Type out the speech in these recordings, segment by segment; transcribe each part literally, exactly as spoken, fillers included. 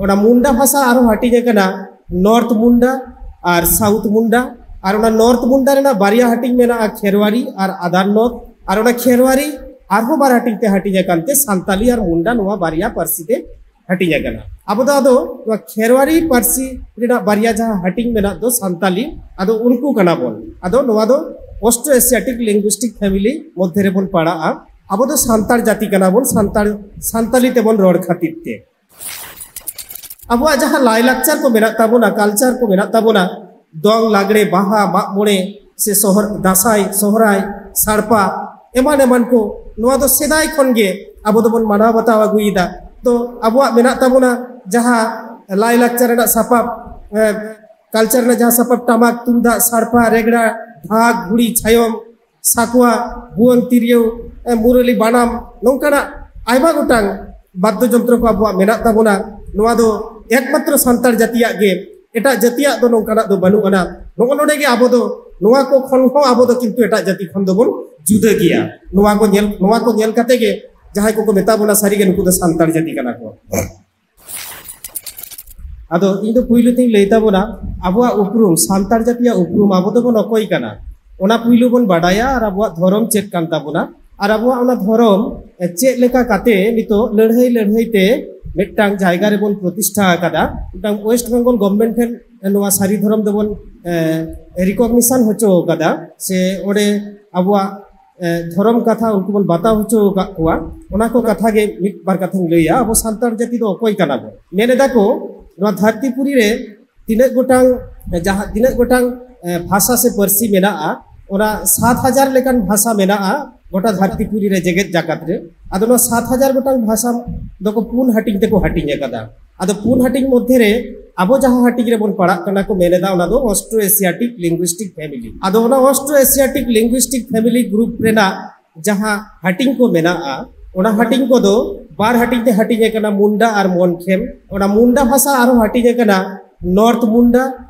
ᱚᱱᱟ ᱢᱩᱱᱰᱟ ᱵᱷᱟᱥᱟ ᱟᱨᱦᱚᱸ ᱦᱟᱹᱴᱤᱧ ᱟᱠᱟᱱᱟ ᱱᱚᱨᱛᱷ ᱢᱩᱱᱰᱟ ᱟᱨ ᱥᱟᱣᱩᱛᱷ ᱢᱩᱱᱰᱟ᱾ ᱟᱨ ᱚᱱᱟ ᱱᱚᱨᱛᱷ ᱢᱩᱱᱰᱟ ᱨᱮᱱᱟᱜ ᱵᱟᱨᱭᱟ ᱦᱟᱹᱴᱤᱧ ᱢᱮᱱᱟᱜᱼᱟ, ᱠᱷᱮᱨᱣᱟᱨᱤ ᱟᱨ ᱟᱫᱟᱨ ᱱᱚᱨᱛᱷ᱾ ᱟᱨ ᱚᱱᱟ ᱠᱷᱮᱨᱣᱟᱨᱤ ᱟᱨᱦᱚᱸ ᱵᱟᱨ ᱦᱟᱹᱴᱤᱧ ᱛᱮ ᱦᱟᱹᱴᱤᱧ ᱟᱠᱟᱱ ᱛᱮ ᱥᱟᱱᱛᱟᱞᱤ ᱟᱨ ᱢᱩᱱᱰᱟ ᱱᱚᱣᱟ ᱵᱟᱨᱭᱟ ᱯᱟᱹᱨᱥᱤ ᱛᱮ ᱦᱟᱹᱴᱤᱧ ᱟᱠᱟᱱᱟ᱾ ᱟᱵᱚ ᱫᱚ ᱟᱫᱚ ᱱᱚᱣᱟ ᱠᱷᱮᱨᱣᱟᱨᱤ ᱯᱟᱹᱨᱥᱤ ᱨᱮᱱᱟᱜ ᱵᱟᱨᱭᱟ ᱡᱟᱦᱟᱸ ᱦᱟᱹᱴᱤᱧ ᱢᱮᱱᱟᱜ ᱫᱚ ᱥᱟᱱᱛᱟᱞᱤ, ᱟᱫᱚ ᱩᱱᱠᱩ ᱠᱟᱱᱟ ᱵᱚᱱ᱾ ᱟᱫᱚ ᱱᱚᱣᱟ ᱫᱚ ᱚᱥᱴᱨᱳ ᱮᱥᱤᱭᱟᱴᱤᱠ ᱞᱤᱝᱜᱩᱤᱥᱴᱤᱠ ᱯᱷᱮᱢᱤᱞᱤ ᱢᱚᱫᱽᱫᱷᱮ ᱨᱮᱵᱚᱱ ᱯᱟᱲᱟᱜᱼᱟ᱾ ᱟᱵᱚ ᱫᱚ ᱥᱟᱱᱛᱟᱲ ᱡᱟᱹᱛᱤ ᱠᱟᱱᱟ ᱵᱚᱱ, ᱥᱟᱱᱛᱟᱲ, ᱥᱟᱱᱛᱟᱞᱤ ᱛᱮᱵᱚᱱ ᱨᱚᱲ ᱠᱷᱟᱹᱛᱤᱨ ᱛᱮ᱾ ᱟᱵᱚᱣᱟᱜ ᱡᱟᱦᱟᱸ ᱞᱟᱭᱞᱟᱠᱪᱟᱨ ᱠᱚ ᱢᱮᱱᱟᱜ ᱛᱟᱵᱚᱱᱟ, ᱠᱟᱞᱪᱟᱨ ᱠᱚ ᱢᱮᱱᱟᱜ ᱛᱟᱵᱚᱱᱟ, ᱫᱚᱝ, ᱞᱟᱜᱽᱲᱮ, ᱵᱟᱦᱟ, ᱢᱟᱜ ᱢᱚᱬᱮ, ᱥᱮ ᱥᱚᱦᱚᱨ-, ᱫᱟᱸᱥᱟᱭ, ᱥᱚᱦᱨᱟᱭ, ᱥᱟᱲᱯᱟ, ᱮᱢᱟᱱ ᱮᱢᱟᱱ ᱠᱚ, ᱱᱚᱣᱟ ᱫᱚ ᱥᱮᱫᱟᱭ ᱠᱷᱚᱱ ᱜᱮ ᱟᱵᱚ ᱫᱚᱵᱚᱱ ᱢᱟᱱᱟᱣ ᱵᱟᱛᱟᱣ ᱟᱹᱜᱩᱭᱮᱫᱟ᱾ ᱛᱚ ᱟᱵᱚᱣᱟᱜ ᱢᱮᱱᱟᱜ ᱛᱟᱵᱚᱱᱟ ᱡᱟᱦᱟᱸ ᱞᱟᱭᱞᱟᱠᱪᱟᱨ ᱨᱮᱱᱟᱜ ᱥᱟᱯᱟᱵ, ᱮ, ᱠᱟᱞᱪᱟᱨ ᱨᱮᱱᱟᱜ ᱡᱟᱦᱟᱸ ᱥᱟᱯᱟᱵ, ᱴᱟᱢᱟᱠ, ᱛᱩᱢᱫᱟᱜ, ᱥᱟᱲᱯᱟ, ᱨᱮᱜᱽᱲᱟ, ᱰᱷᱟᱠ, ᱜᱷᱩᱲᱤ, ᱪᱷᱟᱭᱚᱢ, ᱥᱟᱠᱣᱟ, ᱵᱷᱩᱣᱟᱹᱝ ᱛᱤᱨᱭᱳ, ᱮ, ᱢᱩᱨᱟᱹᱞᱤ, ᱵᱟᱱᱟᱢ, ᱱᱚᱝᱠᱟᱱᱟᱜ ᱟᱭᱢᱟ ᱜᱚᱴᱟᱝ ᱵᱟᱫᱽᱫᱚ ᱡᱚᱱᱛᱨᱚ ᱠᱚ ᱟᱵᱚᱣᱟᱜ ᱢᱮᱱᱟᱜ ᱛᱟᱵᱚᱱᱟ᱾ ᱱᱚᱣᱟ ᱫᱚ ᱮᱠᱢᱟᱛᱨᱚ ᱥᱟᱱᱛᱟᱲ ᱡᱟᱹᱛᱤᱭᱟᱜ ᱜᱮ, ᱮᱴᱟᱜ ᱡᱟᱹᱛᱤᱭᱟᱜ ᱫᱚ ᱱᱚᱝᱠᱟᱱᱟᱜ ᱫᱚ ᱵᱟᱹᱱᱩᱜ ᱟᱱᱟ᱾ ᱱᱚᱜᱼᱚ ᱱᱚᱰᱮ ᱜᱮ ᱟᱵᱚ ᱫᱚ, ᱱᱚᱣᱟ ᱠᱚ ᱠᱷᱚᱱ ᱦᱚᱸ ᱟᱵᱚ ᱫᱚ ᱠᱤᱱᱛᱩ ᱮᱴᱟᱜ ᱡᱟᱹᱛᱤ ᱠᱷᱚᱱ ᱫᱚᱵᱚᱱ ᱡᱩᱫᱟᱹ ᱜᱮᱭᱟ᱾ ᱱᱚᱣᱟ ᱠᱚ ᱧᱮᱞ, ᱱᱚᱣᱟ ᱠᱚ ᱧᱮᱞ ᱠᱟᱛᱮ ᱜᱮ ᱡᱟᱦᱟᱸᱭ ᱠᱚᱠᱚ ᱢᱮᱛᱟ ᱵᱚᱱᱟ, ᱥᱟᱹᱨᱤᱜᱮ ᱱᱩᱠᱩ ᱫᱚ ᱥᱟᱱᱛᱟᱲ ᱡᱟᱹᱛᱤ ᱠᱟᱱᱟ ᱠᱚ᱾ ᱟᱫᱚ ᱤᱧ ᱫᱚ ᱯᱩᱭᱞᱩ ᱛᱤᱧ ᱞᱟᱹᱭ ᱛᱟᱵᱚᱱᱟ, ᱟᱵᱚᱣᱟᱜ ᱩᱯᱨᱩᱢ, ᱥᱟᱱᱛᱟᱲ ᱡᱟᱹᱛᱤᱭᱟᱜ ᱩᱯᱨᱩᱢ, ᱟᱵᱚ ᱫᱚᱵᱚᱱ ᱚᱠᱚᱭ ᱠᱟᱱᱟ, ᱚᱱᱟ ᱯᱩᱭᱞᱩ ᱵᱚᱱ ᱵᱟᱰᱟᱭᱟ᱾ ᱟᱨ ᱟᱵᱚᱣᱟᱜ ᱫᱷᱚᱨᱚᱢ ᱪᱮᱫ ᱠᱟᱱ ᱛᱟᱵᱚᱱᱟ, ᱟᱨ ᱟᱵᱚᱣᱟᱜ ᱚᱱᱟ ᱫᱷᱚᱨᱚᱢ, ᱮ, ᱪᱮᱫ ᱞᱮᱠᱟ ᱠᱟᱛᱮ ᱱᱤᱛᱚᱜ ᱞᱟᱹᱲᱦᱟᱹᱭ ᱞᱟᱹᱲᱦᱟᱹᱭ ᱛᱮ ᱢᱤᱫᱴᱟᱝ ᱡᱟᱭᱜᱟ ᱨᱮᱵᱚᱱ ᱯᱨᱚᱛᱤᱥᱴᱷᱟ ᱟᱠᱟᱫᱟ, ᱢᱤᱫᱴᱟᱝ ᱳᱭᱮᱥᱴ ᱵᱮᱝᱜᱚᱞ ᱜᱚᱵᱷᱢᱮᱱᱴ ᱴᱷᱮᱱ ᱱᱚᱣᱟ ᱥᱟᱹᱨᱤ ᱫᱷᱚᱨᱚᱢ ᱫᱚᱵᱚᱱ, ᱮ, ᱨᱤᱠᱚᱜᱱᱤᱥᱚᱱ ᱦᱚᱪᱚ ᱟᱠᱟᱫᱟ, ᱥᱮ ᱚᱸᱰᱮ ᱟᱵᱚᱣᱟᱜ, ᱮ, ᱫᱷᱚᱨᱚᱢ ᱠᱟᱛᱷᱟ ᱩᱱᱠᱩ ᱵᱚᱱ ᱵᱟᱛᱟᱣ ᱦᱚᱪᱚ ᱟᱠᱟᱫ ᱠᱚᱣᱟ᱾ ᱚᱱᱟ ᱠᱚ ᱠᱟᱛᱷᱟ ᱜᱮ ᱢᱤᱫ ᱵᱟᱨ ᱠᱟᱛᱷᱟᱧ ᱞᱟᱹᱭᱟ᱾ ᱟᱵᱚ ᱥᱟᱱᱛᱟᱲ ᱡᱟᱹᱛᱤ ᱫᱚ ᱚᱠᱚᱭ ᱠᱟᱱᱟ ᱵᱚᱱ? ᱢᱮᱱ ᱮᱫᱟ ᱠᱚ, ᱱᱚᱣᱟ ᱫᱷᱟᱹᱨᱛᱤ ᱯᱩᱨᱤ ᱨᱮ ᱛᱤᱱᱟᱹᱜ ᱜᱚᱴᱟᱝ, ᱮ, ᱡᱟᱦᱟᱸ ᱛᱤᱱᱟᱹᱜ ᱜᱚᱴᱟᱝ, ᱮ, ᱵᱷᱟᱥᱟ ᱥᱮ ᱯᱟᱹᱨᱥᱤ ᱢᱮᱱᱟᱜᱼᱟ, ᱚᱱᱟ ᱥᱟᱛ ᱦᱟᱡᱟᱨ ᱞᱮᱠᱟᱱ ᱵᱷᱟᱥᱟ ᱢᱮᱱᱟᱜᱼᱟ ᱜᱚᱴᱟ ᱫᱷᱟᱹᱨᱛᱤ ᱯᱩᱨᱤ ᱨᱮ, ᱡᱮᱜᱮᱛ ᱡᱟᱠᱟᱛ ᱨᱮ᱾ ᱟᱫᱚ ᱱᱚᱣᱟ ᱥᱟᱛ ᱦᱟᱡᱟᱨ ᱜᱚᱴᱟᱝ ᱵᱷᱟᱥᱟ ᱫᱚᱠᱚ ᱯᱩᱱ ᱦᱟᱹᱴᱤᱧ ᱛᱮᱠᱚ ᱦᱟᱹᱴᱤᱧ ᱟᱠᱟᱫᱟ᱾ ᱟᱫᱚ ᱯᱩᱱ ᱦᱟᱹᱴᱤᱧ ᱢᱚᱫᱽᱫᱷᱮ ᱨᱮ ᱟᱵᱚ ᱡᱟᱦᱟᱸ ᱦᱟᱹᱴᱤᱧ ᱨᱮᱵᱚᱱ ᱯᱟᱲᱟᱜ ᱠᱟᱱᱟ ᱠᱚ ᱢᱮᱱ ᱮᱫᱟ, ᱚᱱᱟ ᱫᱚ ᱚᱥᱴᱨᱳ ᱮᱥᱤᱭᱟᱴᱤᱠ ᱞᱤᱝᱜᱩᱤᱥᱴᱤᱠ ᱯᱷᱮᱢᱤᱞᱤ᱾ ᱟᱫᱚ ᱚᱱᱟ Austro Asiatic linguistic family group ᱨᱮᱱᱟᱜ ᱡᱟᱦᱟᱸ ᱦᱟᱹᱴᱤᱧ ᱠᱚ ᱢᱮᱱᱟᱜᱼᱟ, ᱚᱱᱟ ᱦᱟᱹᱴᱤᱧ ᱠᱚᱫᱚ ᱵᱟᱨ ᱦᱟᱹᱴᱤᱧ ᱛᱮ ᱦᱟᱹᱴᱤᱧ ᱟᱠᱟᱱᱟ, ᱢᱩᱱᱰᱟ ᱟᱨ ᱢᱚᱱᱠᱷᱮᱢ᱾ ᱚᱱᱟ ᱢᱩᱱᱰᱟ ᱵᱷᱟᱥᱟ ᱟᱨᱦᱚᱸ ᱦᱟᱹᱴᱤᱧ ᱟᱠᱟᱱᱟ ᱱᱚᱨᱛᱷ ᱢᱩᱱᱰᱟ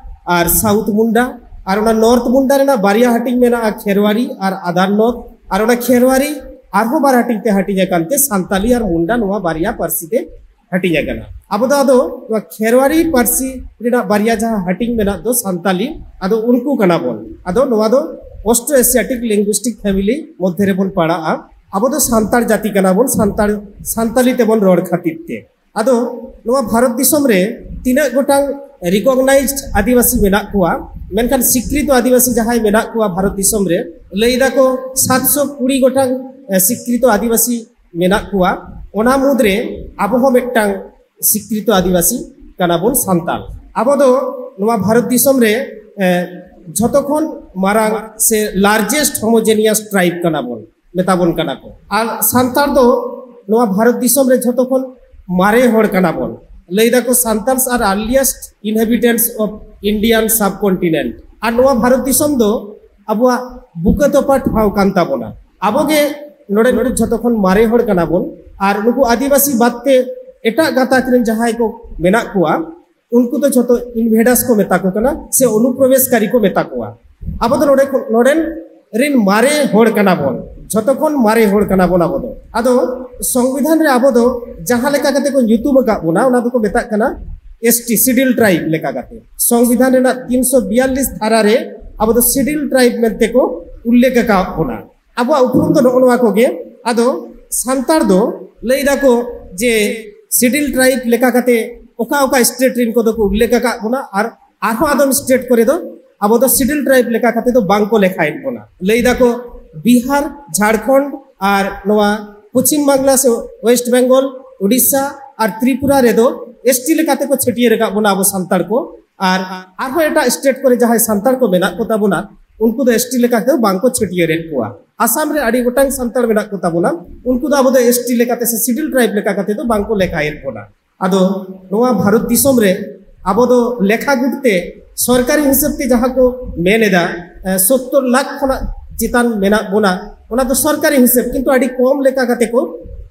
ᱟᱨ ᱥᱟᱣᱩᱛᱷ ᱢᱩᱱᱰᱟ᱾ ᱟᱨ ᱚᱱᱟ ᱱᱚᱨᱛᱷ ᱢᱩᱱᱰᱟ ᱨᱮᱱᱟᱜ ᱵᱟᱨᱭᱟ ᱦᱟᱹᱴᱤᱧ ᱢᱮᱱᱟᱜᱼᱟ, ᱠᱷᱮᱨᱣᱟᱨᱤ ᱟᱨ ᱟᱫᱟᱨ ᱱᱚᱨᱛᱷ᱾ ᱟᱨ ᱚᱱᱟ ᱠᱷᱮᱨᱣᱟᱨᱤ ᱟᱨᱦᱚᱸ ᱵᱟᱨ ᱦᱟᱹᱴᱤᱧ ᱛᱮ ᱦᱟᱹᱴᱤᱧ ᱟᱠᱟᱱ ᱛᱮ ᱥᱟᱱᱛᱟᱞᱤ ᱟᱨ ᱢᱩᱱᱰᱟ ᱱᱚᱣᱟ ᱵᱟᱨᱭᱟ ᱯᱟᱹᱨᱥᱤ ᱛᱮ ᱦᱟᱹᱴᱤᱧ ᱟᱠᱟᱱᱟ᱾ ᱟᱵᱚ ᱫᱚ ᱟᱫᱚ ᱱᱚᱣᱟ ᱠᱷᱮᱨᱣᱟᱲᱤ ᱯᱟᱹᱨᱥᱤ ᱨᱮᱱᱟᱜ ᱵᱟᱨᱭᱟ ᱡᱟᱦᱟᱸ ᱦᱟᱹᱴᱤᱧ ᱢᱮᱱᱟᱜ ᱫᱚ ᱥᱟᱱᱛᱟᱞᱤ, ᱟᱫᱚ ᱩᱱᱠᱩ ᱠᱟᱱᱟ ᱵᱚᱱ᱾ ᱟᱫᱚ ᱱᱚᱣᱟ ᱫᱚ Austro Asiatic Linguistic Family ᱢᱚᱫᱽᱫᱷᱮ ᱨᱮᱵᱚᱱ ᱯᱟᱲᱟᱜᱼᱟ᱾ ᱟᱵᱚ ᱫᱚ ᱥᱟᱱᱛᱟᱲ ᱡᱟᱹᱛᱤ ᱠᱟᱱᱟ ᱵᱚᱱ, ᱥᱟᱱᱛᱟᱲ, ᱥᱟᱱᱛᱟᱞᱤ ᱛᱮᱵᱚᱱ ᱨᱚᱲ ᱠᱷᱟᱹᱛᱤᱨ ᱛᱮ᱾ ᱟᱫᱚ ᱱᱚᱣᱟ ᱵᱷᱟᱨᱚᱛ ᱫᱤᱥᱚᱢ ᱨᱮ ᱛᱤᱱᱟᱹᱜ ᱜᱚᱴᱟᱝ recognized ᱟᱹᱫᱤᱵᱟᱹᱥᱤ ᱢᱮᱱᱟᱜ ᱠᱚᱣᱟ, ᱢᱮᱱᱠᱷᱟᱱ ᱥᱤᱠᱨᱤᱛᱚ ᱟᱹᱫᱤᱵᱟᱹᱥᱤ ᱡᱟᱦᱟᱸᱭ ᱢᱮᱱᱟᱜ ᱠᱚᱣᱟ ᱵᱷᱟᱨᱚᱛ ᱫᱤᱥᱚᱢ ᱨᱮ, ᱞᱟᱹᱭ ᱫᱟᱠᱚ ᱥᱟᱛᱥᱚ ᱠᱩᱲᱤ ᱜᱚᱴᱟᱝ, ᱮ, ᱥᱤᱠᱨᱤᱛᱚ ᱟᱹᱫᱤᱵᱟᱹᱥᱤ ᱢᱮᱱᱟᱜ ᱠᱚᱣᱟ᱾ ᱚᱱᱟ ᱢᱩᱫᱽᱨᱮ ᱟᱵᱚ ᱦᱚᱸ ᱢᱤᱫᱴᱟᱝ ᱥᱤᱠᱨᱤᱛᱚ ᱟᱹᱫᱤᱵᱟᱹᱥᱤ ᱠᱟᱱᱟ ᱵᱚᱱ ᱥᱟᱱᱛᱟᱲ᱾ ᱟᱵᱚ ᱫᱚ ᱱᱚᱣᱟ ᱵᱷᱟᱨᱚᱛ ᱫᱤᱥᱚᱢ ᱨᱮ, ᱮ, ᱡᱷᱚᱛᱚ ᱠᱷᱚᱱ ᱢᱟᱨᱟᱝ ᱥᱮ largest homogeneous tribe ᱠᱟᱱᱟ ᱵᱚᱱ, ᱢᱮᱛᱟ ᱵᱚᱱ ᱠᱟᱱᱟ ᱠᱚ᱾ ᱟᱨ ᱥᱟᱱᱛᱟᱲ ᱫᱚ ᱱᱚᱣᱟ ᱵᱷᱟᱨᱚᱛ ᱫᱤᱥᱚᱢ ᱨᱮ ᱡᱷᱚᱛᱚ ᱠᱷᱚᱱ ᱢᱟᱨᱮ ᱦᱚᱲ ᱠᱟᱱᱟ ᱵᱚᱱ᱾ ᱞᱟᱹᱭ ᱫᱟᱠᱚ Santals are earliest inhabitants of Indian subcontinent. ᱟᱨ ᱱᱚᱣᱟ ᱵᱷᱟᱨᱚᱛ ᱫᱤᱥᱚᱢ ᱫᱚ ᱟᱵᱚᱣᱟᱜ ᱵᱩᱠᱟᱹ ᱛᱚᱯᱟ ᱴᱷᱟᱶ ᱠᱟᱱ ᱛᱟᱵᱚᱱᱟ᱾ ᱟᱵᱚ ᱜᱮ ᱱᱚᱰᱮ, ᱱᱚᱰᱮ ᱡᱷᱚᱛᱚ ᱠᱷᱚᱱ ᱢᱟᱨᱮ ᱦᱚᱲ ᱠᱟᱱᱟ ᱵᱚᱱ᱾ ᱟᱨ ᱱᱩᱠᱩ ᱟᱹᱫᱤᱵᱟᱹᱥᱤ ᱵᱟᱫ ᱛᱮ ᱮᱴᱟᱜ ᱜᱟᱛᱟᱠ ᱨᱮᱱ ᱡᱟᱦᱟᱸᱭ ᱠᱚ ᱢᱮᱱᱟᱜ ᱠᱚᱣᱟ, ᱩᱱᱠᱩ ᱫᱚ ᱡᱷᱚᱛᱚ invaders ᱠᱚ ᱢᱮᱛᱟ ᱠᱚ ᱠᱟᱱᱟ ᱥᱮ ᱚᱱᱩᱯᱨᱚᱵᱮᱥᱠᱟᱨᱤ ᱠᱚ ᱢᱮᱛᱟ ᱠᱚᱣᱟ᱾ ᱟᱵᱚ ᱫᱚ ᱱᱚᱰᱮ ᱠᱷᱚᱱ, ᱱᱚᱰᱮᱱ ᱨᱤᱱ ᱢᱟᱨᱮ ᱦᱚᱲ ᱠᱟᱱᱟ ᱵᱚᱱ, ᱡᱷᱚᱛᱚ ᱠᱷᱚᱱ ᱢᱟᱨᱮ ᱦᱚᱲ ᱠᱟᱱᱟ ᱵᱚᱱ ᱟᱵᱚ ᱫᱚ᱾ ᱟᱫᱚ ᱥᱚᱝᱵᱤᱫᱷᱟᱱ ᱨᱮ ᱟᱵᱚ ᱫᱚ ᱡᱟᱦᱟᱸ ᱞᱮᱠᱟ ᱠᱟᱛᱮ ᱠᱚ ᱧᱩᱛᱩᱢ ᱟᱠᱟᱫ ᱵᱚᱱᱟ, ᱚᱱᱟ ᱫᱚᱠᱚ ᱢᱮᱛᱟᱜ ᱠᱟᱱᱟ S T, Scheduled Tribe ᱞᱮᱠᱟ ᱠᱟᱛᱮ᱾ ᱥᱚᱝᱵᱤᱫᱷᱟᱱ ᱨᱮᱱᱟᱜ ᱛᱤᱱᱥᱚ ᱵᱤᱭᱟᱞᱞᱤᱥ ᱫᱷᱟᱨᱟ ᱨᱮ ᱟᱵᱚ ᱫᱚ Scheduled Tribe ᱢᱮᱱᱛᱮ ᱠᱚ ᱩᱞᱞᱮᱠᱷ ᱟᱠᱟᱫ ᱵᱚᱱᱟ᱾ ᱟᱵᱚᱣᱟᱜ ᱩᱯᱨᱩᱢ ᱫᱚ ᱱᱚᱜᱼᱚ ᱱᱚᱣᱟ ᱠᱚᱜᱮ᱾ ᱟᱫᱚ ᱥᱟᱱᱛᱟᱲ ᱫᱚ ᱞᱟᱹᱭ ᱫᱟᱠᱚ ᱡᱮ Scheduled Tribe ᱞᱮᱠᱟ ᱠᱟᱛᱮ ᱚᱠᱟ ᱚᱠᱟ state ᱨᱮᱱ ᱠᱚᱫᱚ ᱠᱚ ᱩᱞᱞᱮᱠᱷ ᱟᱠᱟᱫ ᱵᱚᱱᱟ, ᱟᱨ ᱟᱨᱦᱚᱸ ᱟᱫᱚᱢ state ᱠᱚᱨᱮ ᱫᱚ ᱟᱵᱚ ᱫᱚ Scheduled Tribe ᱞᱮᱠᱟ ᱠᱟᱛᱮ ᱫᱚ ᱵᱟᱝ ᱠᱚ ᱞᱮᱠᱷᱟᱭᱮᱫ ᱵᱚᱱᱟ᱾ ᱞᱟᱹᱭ ᱫᱟᱠᱚ ᱵᱤᱦᱟᱨ, ᱡᱷᱟᱲᱠᱷᱚᱸᱰ ᱟᱨ ᱱᱚᱣᱟ ᱯᱚᱪᱷᱤᱢ ᱵᱟᱝᱞᱟ ᱥᱮ West Bengal, ᱳᱰᱤᱥᱟ ᱟᱨ ᱛᱨᱤᱯᱩᱨᱟ ᱨᱮᱫᱚ S T ᱞᱮᱠᱟ ᱛᱮᱠᱚ ᱪᱷᱟᱹᱴᱭᱟᱹᱨ ᱟᱠᱟᱫ ᱵᱚᱱᱟ ᱟᱵᱚ ᱥᱟᱱᱛᱟᱲ ᱠᱚ᱾ ᱟᱨ ᱟᱨᱦᱚᱸ ᱮᱴᱟᱜ state ᱠᱚᱨᱮ ᱡᱟᱦᱟᱸᱭ ᱥᱟᱱᱛᱟᱲ ᱠᱚ ᱢᱮᱱᱟᱜ ᱠᱚ ᱛᱟᱵᱚᱱᱟ, ᱩᱱᱠᱩ ᱫᱚ S T ᱞᱮᱠᱟ ᱛᱮᱫᱚ ᱵᱟᱝ ᱠᱚ ᱪᱷᱟᱹᱴᱭᱟᱹᱨᱮᱫ ᱠᱚᱣᱟ᱾ ᱟᱥᱟᱢ ᱨᱮ ᱟᱹᱰᱤ ᱜᱚᱴᱟᱝ ᱥᱟᱱᱛᱟᱲ ᱢᱮᱱᱟᱜ ᱠᱚ ᱛᱟᱵᱚᱱᱟ, ᱩᱱᱠᱩ ᱫᱚ ᱟᱵᱚ ᱫᱚ S T ᱞᱮᱠᱟᱛᱮ ᱥᱮ Scheduled Tribe ᱞᱮᱠᱟ ᱠᱟᱛᱮ ᱫᱚ ᱵᱟᱝ ᱠᱚ ᱞᱮᱠᱷᱟᱭᱮᱫ ᱵᱚᱱᱟ᱾ ᱟᱫᱚ ᱱᱚᱣᱟ ᱵᱷᱟᱨᱚᱛ ᱫᱤᱥᱚᱢ ᱨᱮ ᱟᱵᱚ ᱫᱚ ᱞᱮᱠᱷᱟ ᱜᱩᱴ ᱛᱮ ᱥᱚᱨᱠᱟᱨᱤ ᱦᱤᱥᱟᱹᱵ ᱛᱮ ᱡᱟᱦᱟᱸ ᱠᱚ ᱢᱮᱱ ᱮᱫᱟ, ᱮ, ᱥᱚᱛᱛᱚᱨ ᱞᱟᱠᱷ ᱠᱷᱚᱱᱟᱜ ᱪᱮᱛᱟᱱ ᱢᱮᱱᱟᱜ ᱵᱚᱱᱟ, ᱚᱱᱟ ᱫᱚ ᱥᱚᱨᱠᱟᱨᱤ ᱦᱤᱥᱟᱹᱵ, ᱠᱤᱱᱛᱩ ᱟᱹᱰᱤ ᱠᱚᱢ ᱞᱮᱠᱟ ᱠᱟᱛᱮ ᱠᱚ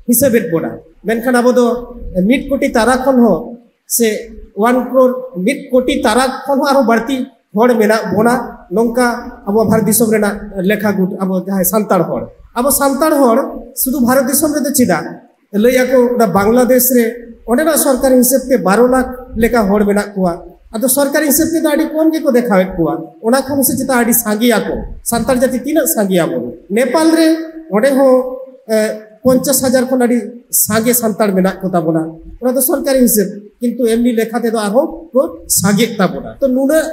ᱦᱤᱥᱟᱹᱵᱮᱫ ᱵᱚᱱᱟ᱾ ᱢᱮᱱᱠᱷᱟᱱ ᱟᱵᱚ ᱫᱚ ᱢᱤᱫ ᱠᱳᱴᱤ ᱛᱟᱨᱟ ᱠᱷᱚᱱ ᱦᱚᱸ ᱥᱮ ᱚᱣᱟᱱ ᱠᱨᱳᱨ, ᱢᱤᱫ ᱠᱳᱴᱤ ᱛᱟᱨᱟ ᱠᱷᱚᱱ ᱦᱚᱸ ᱟᱨᱦᱚᱸ ᱵᱟᱹᱲᱛᱤ ᱦᱚᱲ ᱢᱮᱱᱟᱜ ᱵᱚᱱᱟ, ᱱᱚᱝᱠᱟ ᱟᱵᱚ ᱵᱷᱟᱨᱚᱛ ᱫᱤᱥᱚᱢ ᱨᱮᱱᱟᱜ ᱞᱮᱠᱷᱟ ᱜᱩᱴ, ᱟᱵᱚ ᱡᱟᱦᱟᱸᱭ ᱥᱟᱱᱛᱟᱲ ᱦᱚᱲ, ᱟᱵᱚ ᱥᱟᱱᱛᱟᱲ ᱦᱚᱲ ᱥᱩᱫᱷᱩ ᱵᱷᱟᱨᱚᱛ ᱫᱤᱥᱚᱢ ᱨᱮᱫᱚ ᱪᱮᱫᱟᱜ, ᱞᱟᱹᱭ ᱟᱠᱚ ᱚᱱᱟ ᱵᱟᱝᱞᱟᱫᱮᱥ ᱨᱮ ᱚᱸᱰᱮᱱᱟᱜ ᱥᱚᱨᱠᱟᱨᱤ ᱦᱤᱥᱟᱹᱵ ᱛᱮ ᱵᱟᱨᱚ ᱞᱟᱠᱷ ᱞᱮᱠᱟ ᱦᱚᱲ ᱢᱮᱱᱟᱜ ᱠᱚᱣᱟ᱾ ᱟᱫᱚ ᱥᱚᱨᱠᱟᱨᱤ ᱦᱤᱥᱟᱹᱵ ᱛᱮᱫᱚ ᱟᱹᱰᱤ ᱠᱚᱢ ᱜᱮᱠᱚ ᱫᱮᱠᱷᱟᱣᱮᱫ ᱠᱚᱣᱟ᱾ ᱚᱱᱟ ᱠᱷᱚᱱ ᱥᱮ ᱪᱮᱛᱟ ᱟᱹᱰᱤ ᱥᱟᱸᱜᱮᱭᱟᱠᱚ᱾ ᱥᱟᱱᱛᱟᱲ ᱡᱟᱹᱛᱤ ᱛᱤᱱᱟᱹᱜ ᱥᱟᱸᱜᱮᱭᱟᱵᱚᱱ? ᱱᱮᱯᱟᱞ ᱨᱮ ᱚᱸᱰᱮ ᱦᱚᱸ, ᱮ, ᱯᱚᱧᱪᱟᱥ ᱦᱟᱡᱟᱨ ᱠᱷᱚᱱ ᱟᱹᱰᱤ ᱥᱟᱸᱜᱮ ᱥᱟᱱᱛᱟᱲ ᱢᱮᱱᱟᱜ ᱠᱚ ᱛᱟᱵᱚᱱᱟ᱾ ᱚᱱᱟ ᱫᱚ ᱥᱚᱨᱠᱟᱨᱤ ᱦᱤᱥᱟᱹᱵ, ᱠᱤᱱᱛᱩ ᱮᱢᱱᱤ ᱞᱮᱠᱷᱟ ᱛᱮᱫᱚ ᱟᱨᱦᱚᱸ ᱠᱚ ᱥᱟᱸᱜᱮᱜ ᱛᱟᱵᱚᱱᱟ᱾ ᱛᱚ, ᱱᱩᱱᱟᱹᱜ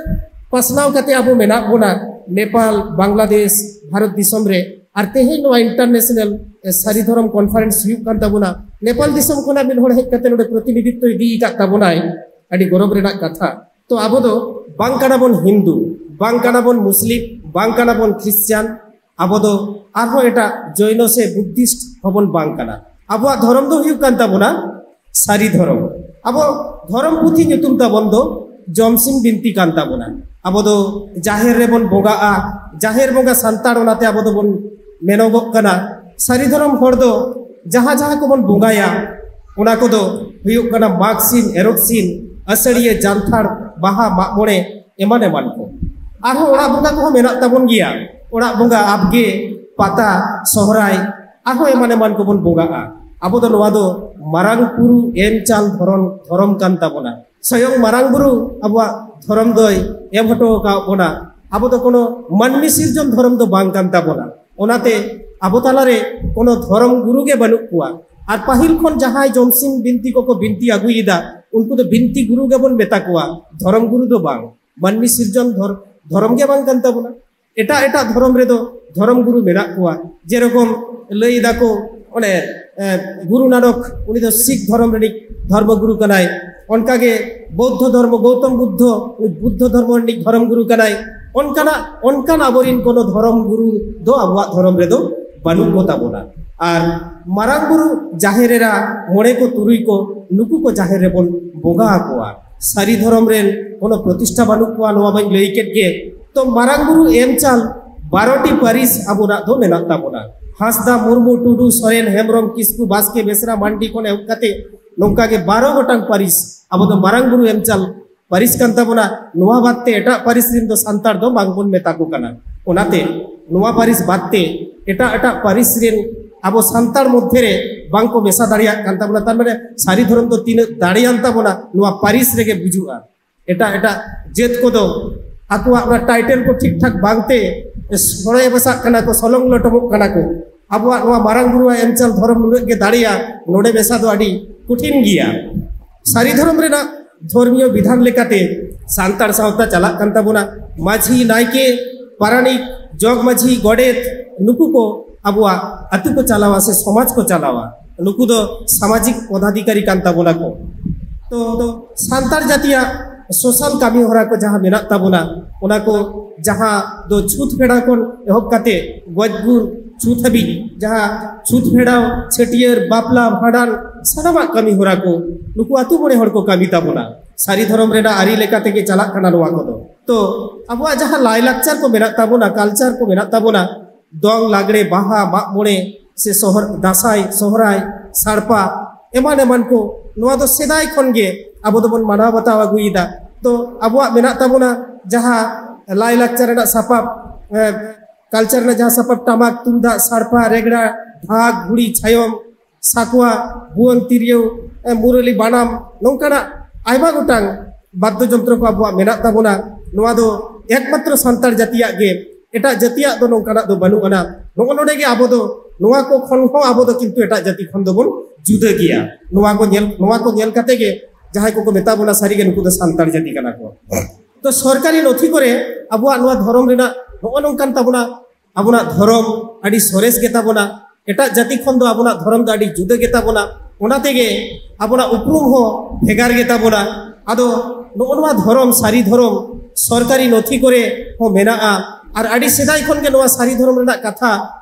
ᱯᱟᱥᱱᱟᱣ ᱠᱟᱛᱮ ᱟᱵᱚ ᱢᱮᱱᱟᱜ ᱵᱚᱱᱟ ᱱᱮᱯᱟᱞ, ᱵᱟᱝᱞᱟᱫᱮᱥ, ᱵᱷᱟᱨᱚᱛ ᱫᱤᱥᱚᱢ ᱨᱮ᱾ ᱟᱨ ᱛᱮᱦᱮᱧ ᱱᱚᱣᱟ ᱤᱱᱴᱟᱨᱱᱮᱥᱱᱟᱞ, ᱮ, ᱥᱟᱹᱨᱤ ᱫᱷᱚᱨᱚᱢ ᱠᱚᱱᱯᱷᱟᱨᱮᱱᱥ ᱦᱩᱭᱩᱜ ᱠᱟᱱ ᱛᱟᱵᱚᱱᱟ᱾ ᱱᱮᱯᱟᱞ ᱫᱤᱥᱚᱢ ᱠᱷᱚᱱᱟᱜ ᱢᱤᱫ ᱦᱚᱲ ᱦᱮᱡ ᱠᱟᱛᱮ ᱱᱚᱰᱮ ᱯᱨᱚᱛᱤᱱᱤᱫᱷᱤᱛᱛᱚ ᱤᱫᱤ ᱟᱠᱟᱫ ᱛᱟᱵᱚᱱᱟᱭ, ᱟᱹᱰᱤ ᱜᱚᱨᱚᱵᱽ ᱨᱮᱱᱟᱜ ᱠᱟᱛᱷᱟ᱾ ᱛᱚ, ᱟᱵᱚ ᱫᱚ ᱵᱟᱝ ᱠᱟᱱᱟ ᱵᱚᱱ ᱦᱤᱱᱫᱩ, ᱵᱟᱝ ᱠᱟᱱᱟ ᱵᱚᱱ ᱢᱩᱥᱞᱤᱢ, ᱵᱟᱝ ᱠᱟᱱᱟ ᱵᱚᱱ ᱠᱷᱨᱤᱥᱪᱟᱱ, ᱟᱵᱚ ᱫᱚ ᱟᱨᱦᱚᱸ ᱮᱴᱟᱜ ᱡᱚᱭᱱᱚ ᱥᱮ ᱵᱩᱫᱽᱫᱷᱤᱥᱴ ᱦᱚᱸᱵᱚᱱ ᱵᱟᱝ ᱠᱟᱱᱟ᱾ ᱟᱵᱚᱣᱟᱜ ᱫᱷᱚᱨᱚᱢ ᱫᱚ ᱦᱩᱭᱩᱜ ᱠᱟᱱ ᱛᱟᱵᱚᱱᱟ ᱥᱟᱹᱨᱤ ᱫᱷᱚᱨᱚᱢ᱾ ᱟᱵᱚ ᱫᱷᱚᱨᱚᱢ ᱯᱩᱛᱷᱤ ᱧᱩᱛᱩᱢ ᱛᱟᱵᱚᱱ ᱫᱚ ᱡᱚᱢᱥᱤᱢ ᱵᱤᱱᱛᱤ ᱠᱟᱱ ᱛᱟᱵᱚᱱᱟ᱾ ᱟᱵᱚ ᱫᱚ ᱡᱟᱦᱮᱨ ᱨᱮᱵᱚᱱ ᱵᱚᱸᱜᱟᱜᱼᱟ, ᱡᱟᱦᱮᱨ ᱵᱚᱸᱜᱟ ᱥᱟᱱᱛᱟᱲ, ᱚᱱᱟᱛᱮ ᱟᱵᱚ ᱫᱚᱵᱚᱱ ᱢᱮᱱᱚᱜᱚᱜ ᱠᱟᱱᱟ᱾ ᱥᱟᱹᱨᱤ ᱫᱷᱚᱨᱚᱢ ᱦᱚᱲ ᱫᱚ ᱡᱟᱦᱟᱸ ᱡᱟᱦᱟᱸ ᱠᱚᱵᱚᱱ ᱵᱚᱸᱜᱟᱭᱟ, ᱚᱱᱟ ᱠᱚᱫᱚ ᱦᱩᱭᱩᱜ ᱠᱟᱱᱟ ᱢᱟᱜᱽ ᱥᱤᱢ, ᱮᱨᱚᱜ ᱥᱤᱢ, ᱟᱹᱥᱟᱹᱲᱤᱭᱟᱹ, ᱡᱟᱱᱛᱷᱟᱲ, ᱵᱟᱦᱟ, ᱢᱟᱜ ᱢᱚᱬᱮ, ᱮᱢᱟᱱ ᱮᱢᱟᱱ ᱠᱚ᱾ ᱟᱨᱦᱚᱸ ᱚᱲᱟᱜ ᱵᱚᱸᱜᱟ ᱠᱚᱦᱚᱸ ᱢᱮᱱᱟᱜ ᱛᱟᱵᱚᱱ ᱜᱮᱭᱟ᱾ ᱚᱲᱟᱜ ᱵᱚᱸᱜᱟ ᱟᱵᱜᱮ, ᱯᱟᱛᱟ, ᱥᱚᱦᱨᱟᱭ, ᱟᱨᱦᱚᱸ ᱮᱢᱟᱱ ᱮᱢᱟᱱ ᱠᱚᱵᱚᱱ ᱵᱚᱸᱜᱟᱜᱼᱟ᱾ ᱟᱵᱚ ᱫᱚ ᱱᱚᱣᱟ ᱫᱚ ᱢᱟᱨᱟᱝ ᱵᱩᱨᱩ ᱮᱢ ᱪᱟᱞ ᱫᱷᱚᱨᱚᱢ, ᱫᱷᱚᱨᱚᱢ ᱠᱟᱱ ᱛᱟᱵᱚᱱᱟ᱾ ᱥᱚᱭᱚᱝ ᱢᱟᱨᱟᱝ ᱵᱩᱨᱩ ᱟᱵᱚᱣᱟᱜ ᱫᱷᱚᱨᱚᱢ ᱫᱚᱭ ᱮᱢ ᱦᱚᱴᱚ ᱟᱠᱟᱫ ᱵᱚᱱᱟ᱾ ᱟᱵᱚ ᱫᱚ ᱠᱳᱱᱳ ᱢᱟᱹᱱᱢᱤ ᱥᱤᱨᱡᱚᱱ ᱫᱷᱚᱨᱚᱢ ᱫᱚ ᱵᱟᱝ ᱠᱟᱱ ᱛᱟᱵᱚᱱᱟ᱾ ᱚᱱᱟᱛᱮ ᱟᱵᱚ ᱛᱟᱞᱟᱨᱮ ᱠᱳᱱᱳ ᱫᱷᱚᱨᱚᱢ ᱜᱩᱨᱩ ᱜᱮ ᱵᱟᱹᱱᱩᱜ ᱠᱚᱣᱟ᱾ ᱟᱨ ᱯᱟᱹᱦᱤᱞ ᱠᱷᱚᱱ ᱡᱟᱦᱟᱸᱭ ᱡᱚᱢᱥᱤᱢ ᱵᱤᱱᱛᱤ ᱠᱚᱠᱚ ᱵᱤᱱᱛᱤ ᱟᱹᱜᱩᱭᱮᱫᱟ, ᱩᱱᱠᱩ ᱫᱚ ᱵᱤᱱᱛᱤ ᱜᱩᱨᱩ ᱜᱮᱵᱚᱱ ᱢᱮᱛᱟ ᱠᱚᱣᱟ, ᱫᱷᱚᱨᱚᱢ ᱜᱩᱨᱩ ᱫᱚ ᱵᱟᱝ᱾ ᱢᱟᱹᱱᱢᱤ ᱥᱤᱨᱡᱚᱱ ᱫᱷᱚᱨ-, ᱫᱷᱚᱨᱚᱢ ᱜᱮ ᱵᱟᱝ ᱠᱟᱱ ᱛᱟᱵᱚᱱᱟ᱾ ᱮᱴᱟᱜ ᱮᱴᱟᱜ ᱫᱷᱚᱨᱚᱢ ᱨᱮᱫᱚ ᱫᱷᱚᱨᱚᱢ ᱜᱩᱨᱩ ᱢᱮᱱᱟᱜ ᱠᱚᱣᱟ᱾ ᱡᱮᱨᱚᱠᱚᱢ ᱞᱟᱹᱭ ᱫᱟᱠᱚ, ᱚᱱᱮ, ᱮ, ᱜᱩᱨᱩ ᱱᱟᱱᱚᱠ, ᱩᱱᱤ ᱫᱚ ᱥᱤᱠᱷ ᱫᱷᱚᱨᱚᱢ ᱨᱤᱱᱤᱡ ᱫᱷᱚᱨᱢᱚ ᱜᱩᱨᱩ ᱠᱟᱱᱟᱭ᱾ ᱚᱱᱠᱟᱜᱮ ᱵᱳᱫᱽᱫᱷᱚ ᱫᱷᱚᱨᱢᱚ, ᱜᱳᱛᱚᱢ ᱵᱩᱫᱽᱫᱷᱚ, ᱩᱱᱤ ᱵᱩᱫᱽᱫᱷᱚ ᱫᱷᱚᱨᱢᱚ ᱨᱤᱱᱤᱡ ᱫᱷᱚᱨᱚᱢ ᱜᱩᱨᱩ ᱠᱟᱱᱟᱭ᱾ ᱚᱱᱠᱟᱱᱟᱜ, ᱚᱱᱠᱟᱱ ᱟᱵᱚᱨᱤᱱ ᱠᱳᱱᱳ ᱫᱷᱚᱨᱚᱢ ᱜᱩᱨᱩ ᱫᱚ ᱟᱵᱚᱣᱟᱜ ᱫᱷᱚᱨᱚᱢ ᱨᱮᱫᱚ ᱵᱟᱹᱱᱩᱜ ᱠᱚ ᱛᱟᱵᱚᱱᱟ᱾ ᱟᱨ ᱢᱟᱨᱟᱝ ᱵᱩᱨᱩ, ᱡᱟᱦᱮᱨ ᱮᱨᱟ, ᱢᱚᱬᱮ ᱠᱚ, ᱛᱩᱨᱩᱭ ᱠᱚ, ᱱᱩᱠᱩ ᱠᱚ ᱡᱟᱦᱮᱨ ᱨᱮᱵᱚᱱ ᱵᱚᱸᱜᱟ ᱟᱠᱚᱣᱟ᱾ ᱥᱟᱹᱨᱤ ᱫᱷᱚᱨᱚᱢ ᱨᱮᱱ ᱠᱳᱱᱳ ᱯᱨᱚᱛᱤᱥᱴᱷᱟ ᱵᱟᱹᱱᱩᱜ ᱠᱚᱣᱟ, ᱱᱚᱣᱟ ᱢᱟᱧ ᱞᱟᱹᱭ ᱠᱮᱫ ᱜᱮ᱾ ᱛᱚ, ᱢᱟᱨᱟᱝ ᱵᱩᱨᱩ ᱮᱢ ᱪᱟᱞ ᱵᱟᱨᱚᱴᱤ ᱯᱟᱹᱨᱤᱥ ᱟᱵᱚᱱᱟᱜ ᱫᱚ ᱢᱮᱱᱟᱜ ᱛᱟᱵᱚᱱᱟ᱾ ᱦᱟᱸᱥᱫᱟ, ᱢᱩᱨᱢᱩ, ᱴᱩᱰᱩ, ᱥᱚᱨᱮᱱ, ᱦᱮᱢᱵᱨᱚᱢ, ᱠᱤᱥᱠᱩ, ᱵᱟᱥᱠᱮ, ᱵᱮᱥᱨᱟ, ᱢᱟᱱᱰᱤ ᱠᱷᱚᱱ ᱮᱦᱚᱵ ᱠᱟᱛᱮ ᱱᱚᱝᱠᱟ ᱜᱮ ᱵᱟᱨᱚ ᱜᱚᱴᱟᱝ ᱯᱟᱹᱨᱤᱥ ᱟᱵᱚ ᱫᱚ ᱢᱟᱨᱟᱝ ᱵᱩᱨᱩ ᱮᱢ ᱪᱟᱞ ᱯᱟᱹᱨᱤᱥ ᱠᱟᱱ ᱛᱟᱵᱚᱱᱟ᱾ ᱱᱚᱣᱟ ᱵᱟᱫ ᱛᱮ ᱮᱴᱟᱜ ᱯᱟᱹᱨᱤᱥ ᱨᱮᱱ ᱫᱚ ᱥᱟᱱᱛᱟᱲ ᱫᱚ ᱵᱟᱝ ᱵᱚᱱ ᱢᱮᱛᱟ ᱠᱚ ᱠᱟᱱᱟ᱾ ᱚᱱᱟᱛᱮ ᱱᱚᱣᱟ ᱯᱟᱹᱨᱤᱥ ᱵᱟᱫ ᱛᱮ ᱮᱴᱟᱜ ᱮᱴᱟᱜ ᱯᱟᱹᱨᱤᱥ ᱨᱮᱱ ᱟᱵᱚ ᱥᱟᱱᱛᱟᱲ ᱢᱚᱫᱽᱫᱷᱮ ᱨᱮ ᱵᱟᱝ ᱠᱚ ᱢᱮᱥᱟ ᱫᱟᱲᱮᱭᱟᱜ ᱠᱟᱱ ᱛᱟᱵᱚᱱᱟ᱾ ᱛᱟᱨ ᱢᱟᱱᱮ ᱥᱟᱹᱨᱤ ᱫᱷᱚᱨᱚᱢ ᱫᱚ ᱛᱤᱱᱟᱹᱜ ᱫᱟᱲᱮᱭᱟᱱ ᱛᱟᱵᱚᱱᱟ ᱱᱚᱣᱟ ᱯᱟᱹᱨᱤᱥ ᱨᱮᱜᱮ ᱵᱩᱡᱩᱜᱼᱟ᱾ ᱮᱴᱟᱜ ᱮᱴᱟᱜ ᱡᱟᱹᱛ ᱠᱚᱫᱚ ᱟᱠᱚᱣᱟᱜ ᱚᱱᱟ ᱴᱟᱭᱴᱮᱞ ᱠᱚ ᱴᱷᱤᱠ ᱴᱷᱟᱠ ᱵᱟᱝᱛᱮ ᱥᱚᱲᱮ ᱢᱮᱥᱟᱜ ᱠᱟᱱᱟ ᱠᱚ, ᱥᱚᱞᱚᱝ ᱞᱚᱴᱚᱢᱚᱜ ᱠᱟᱱᱟ ᱠᱚ᱾ ᱟᱵᱚᱣᱟᱜ ᱱᱚᱣᱟ ᱢᱟᱨᱟᱝ ᱵᱩᱨᱩᱣᱟᱜ ᱮᱢ ᱪᱟᱞ ᱫᱷᱚᱨᱚᱢ ᱱᱩᱱᱟᱹᱜ ᱜᱮ ᱫᱟᱲᱮᱭᱟ, ᱱᱚᱰᱮ ᱢᱮᱥᱟ ᱫᱚ ᱟᱹᱰᱤ ᱠᱚᱴᱷᱤᱱ ᱜᱮᱭᱟ᱾ ᱥᱟᱹᱨᱤ ᱫᱷᱚᱨᱚᱢ ᱨᱮᱱᱟᱜ ᱫᱷᱚᱨᱢᱤᱭᱚ ᱵᱤᱫᱷᱟᱱ ᱞᱮᱠᱟᱛᱮ ᱥᱟᱱᱛᱟᱲ ᱥᱟᱶᱛᱟ ᱪᱟᱞᱟᱜ ᱠᱟᱱ ᱛᱟᱵᱚᱱᱟ᱾ ᱢᱟᱹᱡᱷᱤ, ᱱᱟᱭᱠᱮ, ᱯᱟᱨᱟᱱᱤᱠ, ᱡᱚᱜᱽ ᱢᱟᱹᱡᱷᱤ, ᱜᱚᱰᱮᱛ, ᱱᱩᱠᱩ ᱠᱚ ᱟᱵᱚᱣᱟᱜ ᱟᱹᱛᱩ ᱠᱚ ᱪᱟᱞᱟᱣᱟ ᱥᱮ ᱥᱚᱢᱟᱡᱽ ᱠᱚ ᱪᱟᱞᱟᱣᱟ, ᱱᱩᱠᱩ ᱫᱚ ᱥᱟᱢᱟᱡᱤᱠ ᱯᱚᱫᱟᱫᱷᱤᱠᱟᱨᱤ ᱠᱟᱱ ᱛᱟᱵᱚᱱᱟ ᱠᱚ᱾ ᱛᱚ, ᱛᱚ ᱥᱟᱱᱛᱟᱲ ᱡᱟᱹᱛᱤᱭᱟᱜ ᱥᱳᱥᱟᱞ ᱠᱟᱹᱢᱤ ᱦᱚᱨᱟ ᱠᱚ ᱡᱟᱦᱟᱸ ᱢᱮᱱᱟᱜ ᱛᱟᱵᱚᱱᱟ, ᱚᱱᱟ ᱠᱚ ᱡᱟᱦᱟᱸ ᱫᱚ ᱪᱷᱩᱛ ᱯᱷᱮᱲᱟᱣ ᱠᱷᱚᱱ ᱮᱦᱚᱵ ᱠᱟᱛᱮ ᱜᱚᱡ ᱜᱩᱨ ᱪᱷᱩᱛ ᱦᱟᱹᱵᱤᱡ, ᱡᱟᱦᱟᱸ ᱪᱷᱩᱛ ᱯᱷᱮᱲᱟᱣ, ᱪᱷᱟᱹᱴᱭᱟᱹᱨ, ᱵᱟᱯᱞᱟ, ᱵᱷᱟᱸᱰᱟᱱ, ᱥᱟᱱᱟᱢᱟᱜ ᱠᱟᱹᱢᱤ ᱦᱚᱨᱟ ᱠᱚ ᱱᱩᱠᱩ ᱟᱹᱛᱩ ᱢᱚᱬᱮ ᱦᱚᱲ ᱠᱚ ᱠᱟᱹᱢᱤ ᱛᱟᱵᱚᱱᱟ᱾ ᱥᱟᱹᱨᱤ ᱫᱷᱚᱨᱚᱢ ᱨᱮᱱᱟᱜ ᱟᱹᱨᱤ ᱞᱮᱠᱟ ᱛᱮᱜᱮ ᱪᱟᱞᱟᱜ ᱠᱟᱱᱟ ᱱᱚᱣᱟ ᱠᱚᱫᱚ᱾ ᱛᱚ ᱟᱵᱚᱣᱟᱜ ᱡᱟᱦᱟᱸ ᱞᱟᱭᱞᱟᱠᱪᱟᱨ ᱠᱚ ᱢᱮᱱᱟᱜ ᱛᱟᱵᱚᱱᱟ, ᱠᱟᱞᱪᱟᱨ ᱠᱚ ᱢᱮᱱᱟᱜ ᱛᱟᱵᱚᱱᱟ, ᱫᱚᱝ, ᱞᱟᱜᱽᱲᱮ, ᱵᱟᱦᱟ, ᱢᱟᱜ ᱢᱚᱬᱮ ᱥᱮ ᱥᱚᱦᱚᱨ-, ᱫᱟᱸᱥᱟᱭ, ᱥᱚᱦᱨᱟᱭ, ᱥᱟᱲᱯᱟ, ᱮᱢᱟᱱ ᱮᱢᱟᱱ ᱠᱚ, ᱱᱚᱣᱟ ᱫᱚ ᱥᱮᱫᱟᱭ ᱠᱷᱚᱱ ᱜᱮ ᱟᱵᱚ ᱫᱚᱵᱚᱱ ᱢᱟᱱᱟᱣ ᱵᱟᱛᱟᱣ ᱟᱹᱜᱩᱭᱮᱫᱟ᱾ ᱛᱚ ᱟᱵᱚᱣᱟᱜ ᱢᱮᱱᱟᱜ ᱛᱟᱵᱚᱱᱟ ᱡᱟᱦᱟᱸ ᱞᱟᱭᱞᱟᱠᱪᱟᱨ ᱨᱮᱱᱟᱜ ᱥᱟᱯᱟᱵ, ᱮ, ᱠᱟᱞᱪᱟᱨ ᱨᱮᱱᱟᱜ ᱡᱟᱦᱟᱸ ᱥᱟᱯᱟᱵ, ᱴᱟᱢᱟᱠ, ᱛᱩᱢᱫᱟᱜ, ᱥᱟᱲᱯᱟ, ᱨᱮᱜᱽᱲᱟ, ᱰᱷᱟᱠ, ᱜᱷᱩᱲᱤ, ᱪᱷᱟᱭᱚᱢ, ᱥᱟᱠᱣᱟ, ᱵᱷᱩᱣᱟᱹᱝ ᱛᱤᱨᱭᱳ, ᱮ, ᱢᱩᱨᱟᱹᱞᱤ, ᱵᱟᱱᱟᱢ, ᱱᱚᱝᱠᱟᱱᱟᱜ ᱟᱭᱢᱟ ᱜᱚᱴᱟᱝ ᱵᱟᱫᱽᱫᱚ ᱡᱚᱱᱛᱨᱚ ᱠᱚ ᱟᱵᱚᱣᱟᱜ ᱢᱮᱱᱟᱜ ᱛᱟᱵᱚᱱᱟ᱾ ᱱᱚᱣᱟ ᱫᱚ ᱮᱠᱢᱟᱛᱨᱚ ᱥᱟᱱᱛᱟᱲ ᱡᱟᱹᱛᱤᱭᱟᱜ ᱜᱮ, ᱮᱴᱟᱜ ᱡᱟᱹᱛᱤᱭᱟᱜ ᱫᱚ ᱱᱚᱝᱠᱟᱱᱟᱜ ᱫᱚ ᱵᱟᱹᱱᱩᱜ ᱟᱱᱟ᱾ ᱱᱚᱜᱼᱚ ᱱᱚᱰᱮ ᱜᱮ ᱟᱵᱚ ᱫᱚ ᱱᱚᱣᱟ ᱠᱚ ᱠᱷᱚᱱ ᱦᱚᱸ ᱟᱵᱚ ᱫᱚ ᱠᱤᱱᱛᱩ ᱮᱴᱟᱜ ᱡᱟᱹᱛᱤ ᱠᱷᱚᱱ ᱫᱚᱵᱚᱱ ᱡᱩᱫᱟᱹ ᱜᱮᱭᱟ᱾ ᱱᱚᱣᱟ ᱠᱚ ᱧᱮᱞ, ᱱᱚᱣᱟ ᱠᱚ ᱧᱮᱞ ᱠᱟᱛᱮ ᱜᱮ ᱡᱟᱦᱟᱸᱭ ᱠᱚᱠᱚ ᱢᱮᱛᱟ ᱵᱚᱱᱟ ᱥᱟᱹᱨᱤᱜᱮ ᱱᱩᱠᱩ ᱫᱚ ᱥᱟᱱᱛᱟᱲ ᱡᱟᱹᱛᱤ ᱠᱟᱱᱟ ᱠᱚ᱾ ᱛᱚ ᱥᱚᱨᱠᱟᱨᱤ ᱱᱚᱛᱷᱤ ᱠᱚᱨᱮ ᱟᱵᱚᱣᱟᱜ ᱱᱚᱣᱟ ᱫᱷᱚᱨᱚᱢ ᱨᱮᱱᱟᱜ ᱱᱚᱜᱼᱚ ᱱᱚᱝᱠᱟᱱ ᱛᱟᱵᱚᱱᱟ, ᱟᱵᱚᱱᱟᱜ ᱫᱷᱚᱨᱚᱢ ᱟᱹᱰᱤ ᱥᱚᱨᱮᱥ ᱜᱮᱛᱟ ᱵᱚᱱᱟ, ᱮᱴᱟᱜ ᱡᱟᱹᱛᱤ ᱠᱷᱚᱱ ᱫᱚ ᱟᱵᱚᱱᱟᱜ ᱫᱷᱚᱨᱚᱢ ᱫᱚ ᱟᱹᱰᱤ ᱡᱩᱫᱟᱹ ᱜᱮᱛᱟ ᱵᱚᱱᱟ, ᱚᱱᱟ ᱛᱮᱜᱮ ᱟᱵᱚᱱᱟᱜ ᱩᱯᱨᱩᱢ ᱦᱚᱸ ᱵᱷᱮᱜᱟᱨ ᱜᱮᱛᱟ ᱵᱚᱱᱟ᱾ ᱟᱫᱚ ᱱᱚᱜᱼᱚ ᱱᱚᱣᱟ ᱫᱷᱚᱨᱚᱢ, ᱥᱟᱹᱨᱤ ᱫᱷᱚᱨᱚᱢ ᱥᱚᱨᱠᱟᱨᱤ ᱱᱚᱛᱷᱤ ᱠᱚᱨᱮ ᱦᱚᱸ ᱢᱮᱱᱟᱜᱼᱟ᱾ ᱟᱨ ᱟᱹᱰᱤ ᱥᱮᱫᱟᱭ ᱠᱷᱚᱱ ᱜᱮ ᱱᱚᱣᱟ ᱥᱟᱹᱨᱤ ᱫᱷᱚᱨᱚᱢ ᱨᱮᱱᱟᱜ ᱠᱟᱛᱷᱟ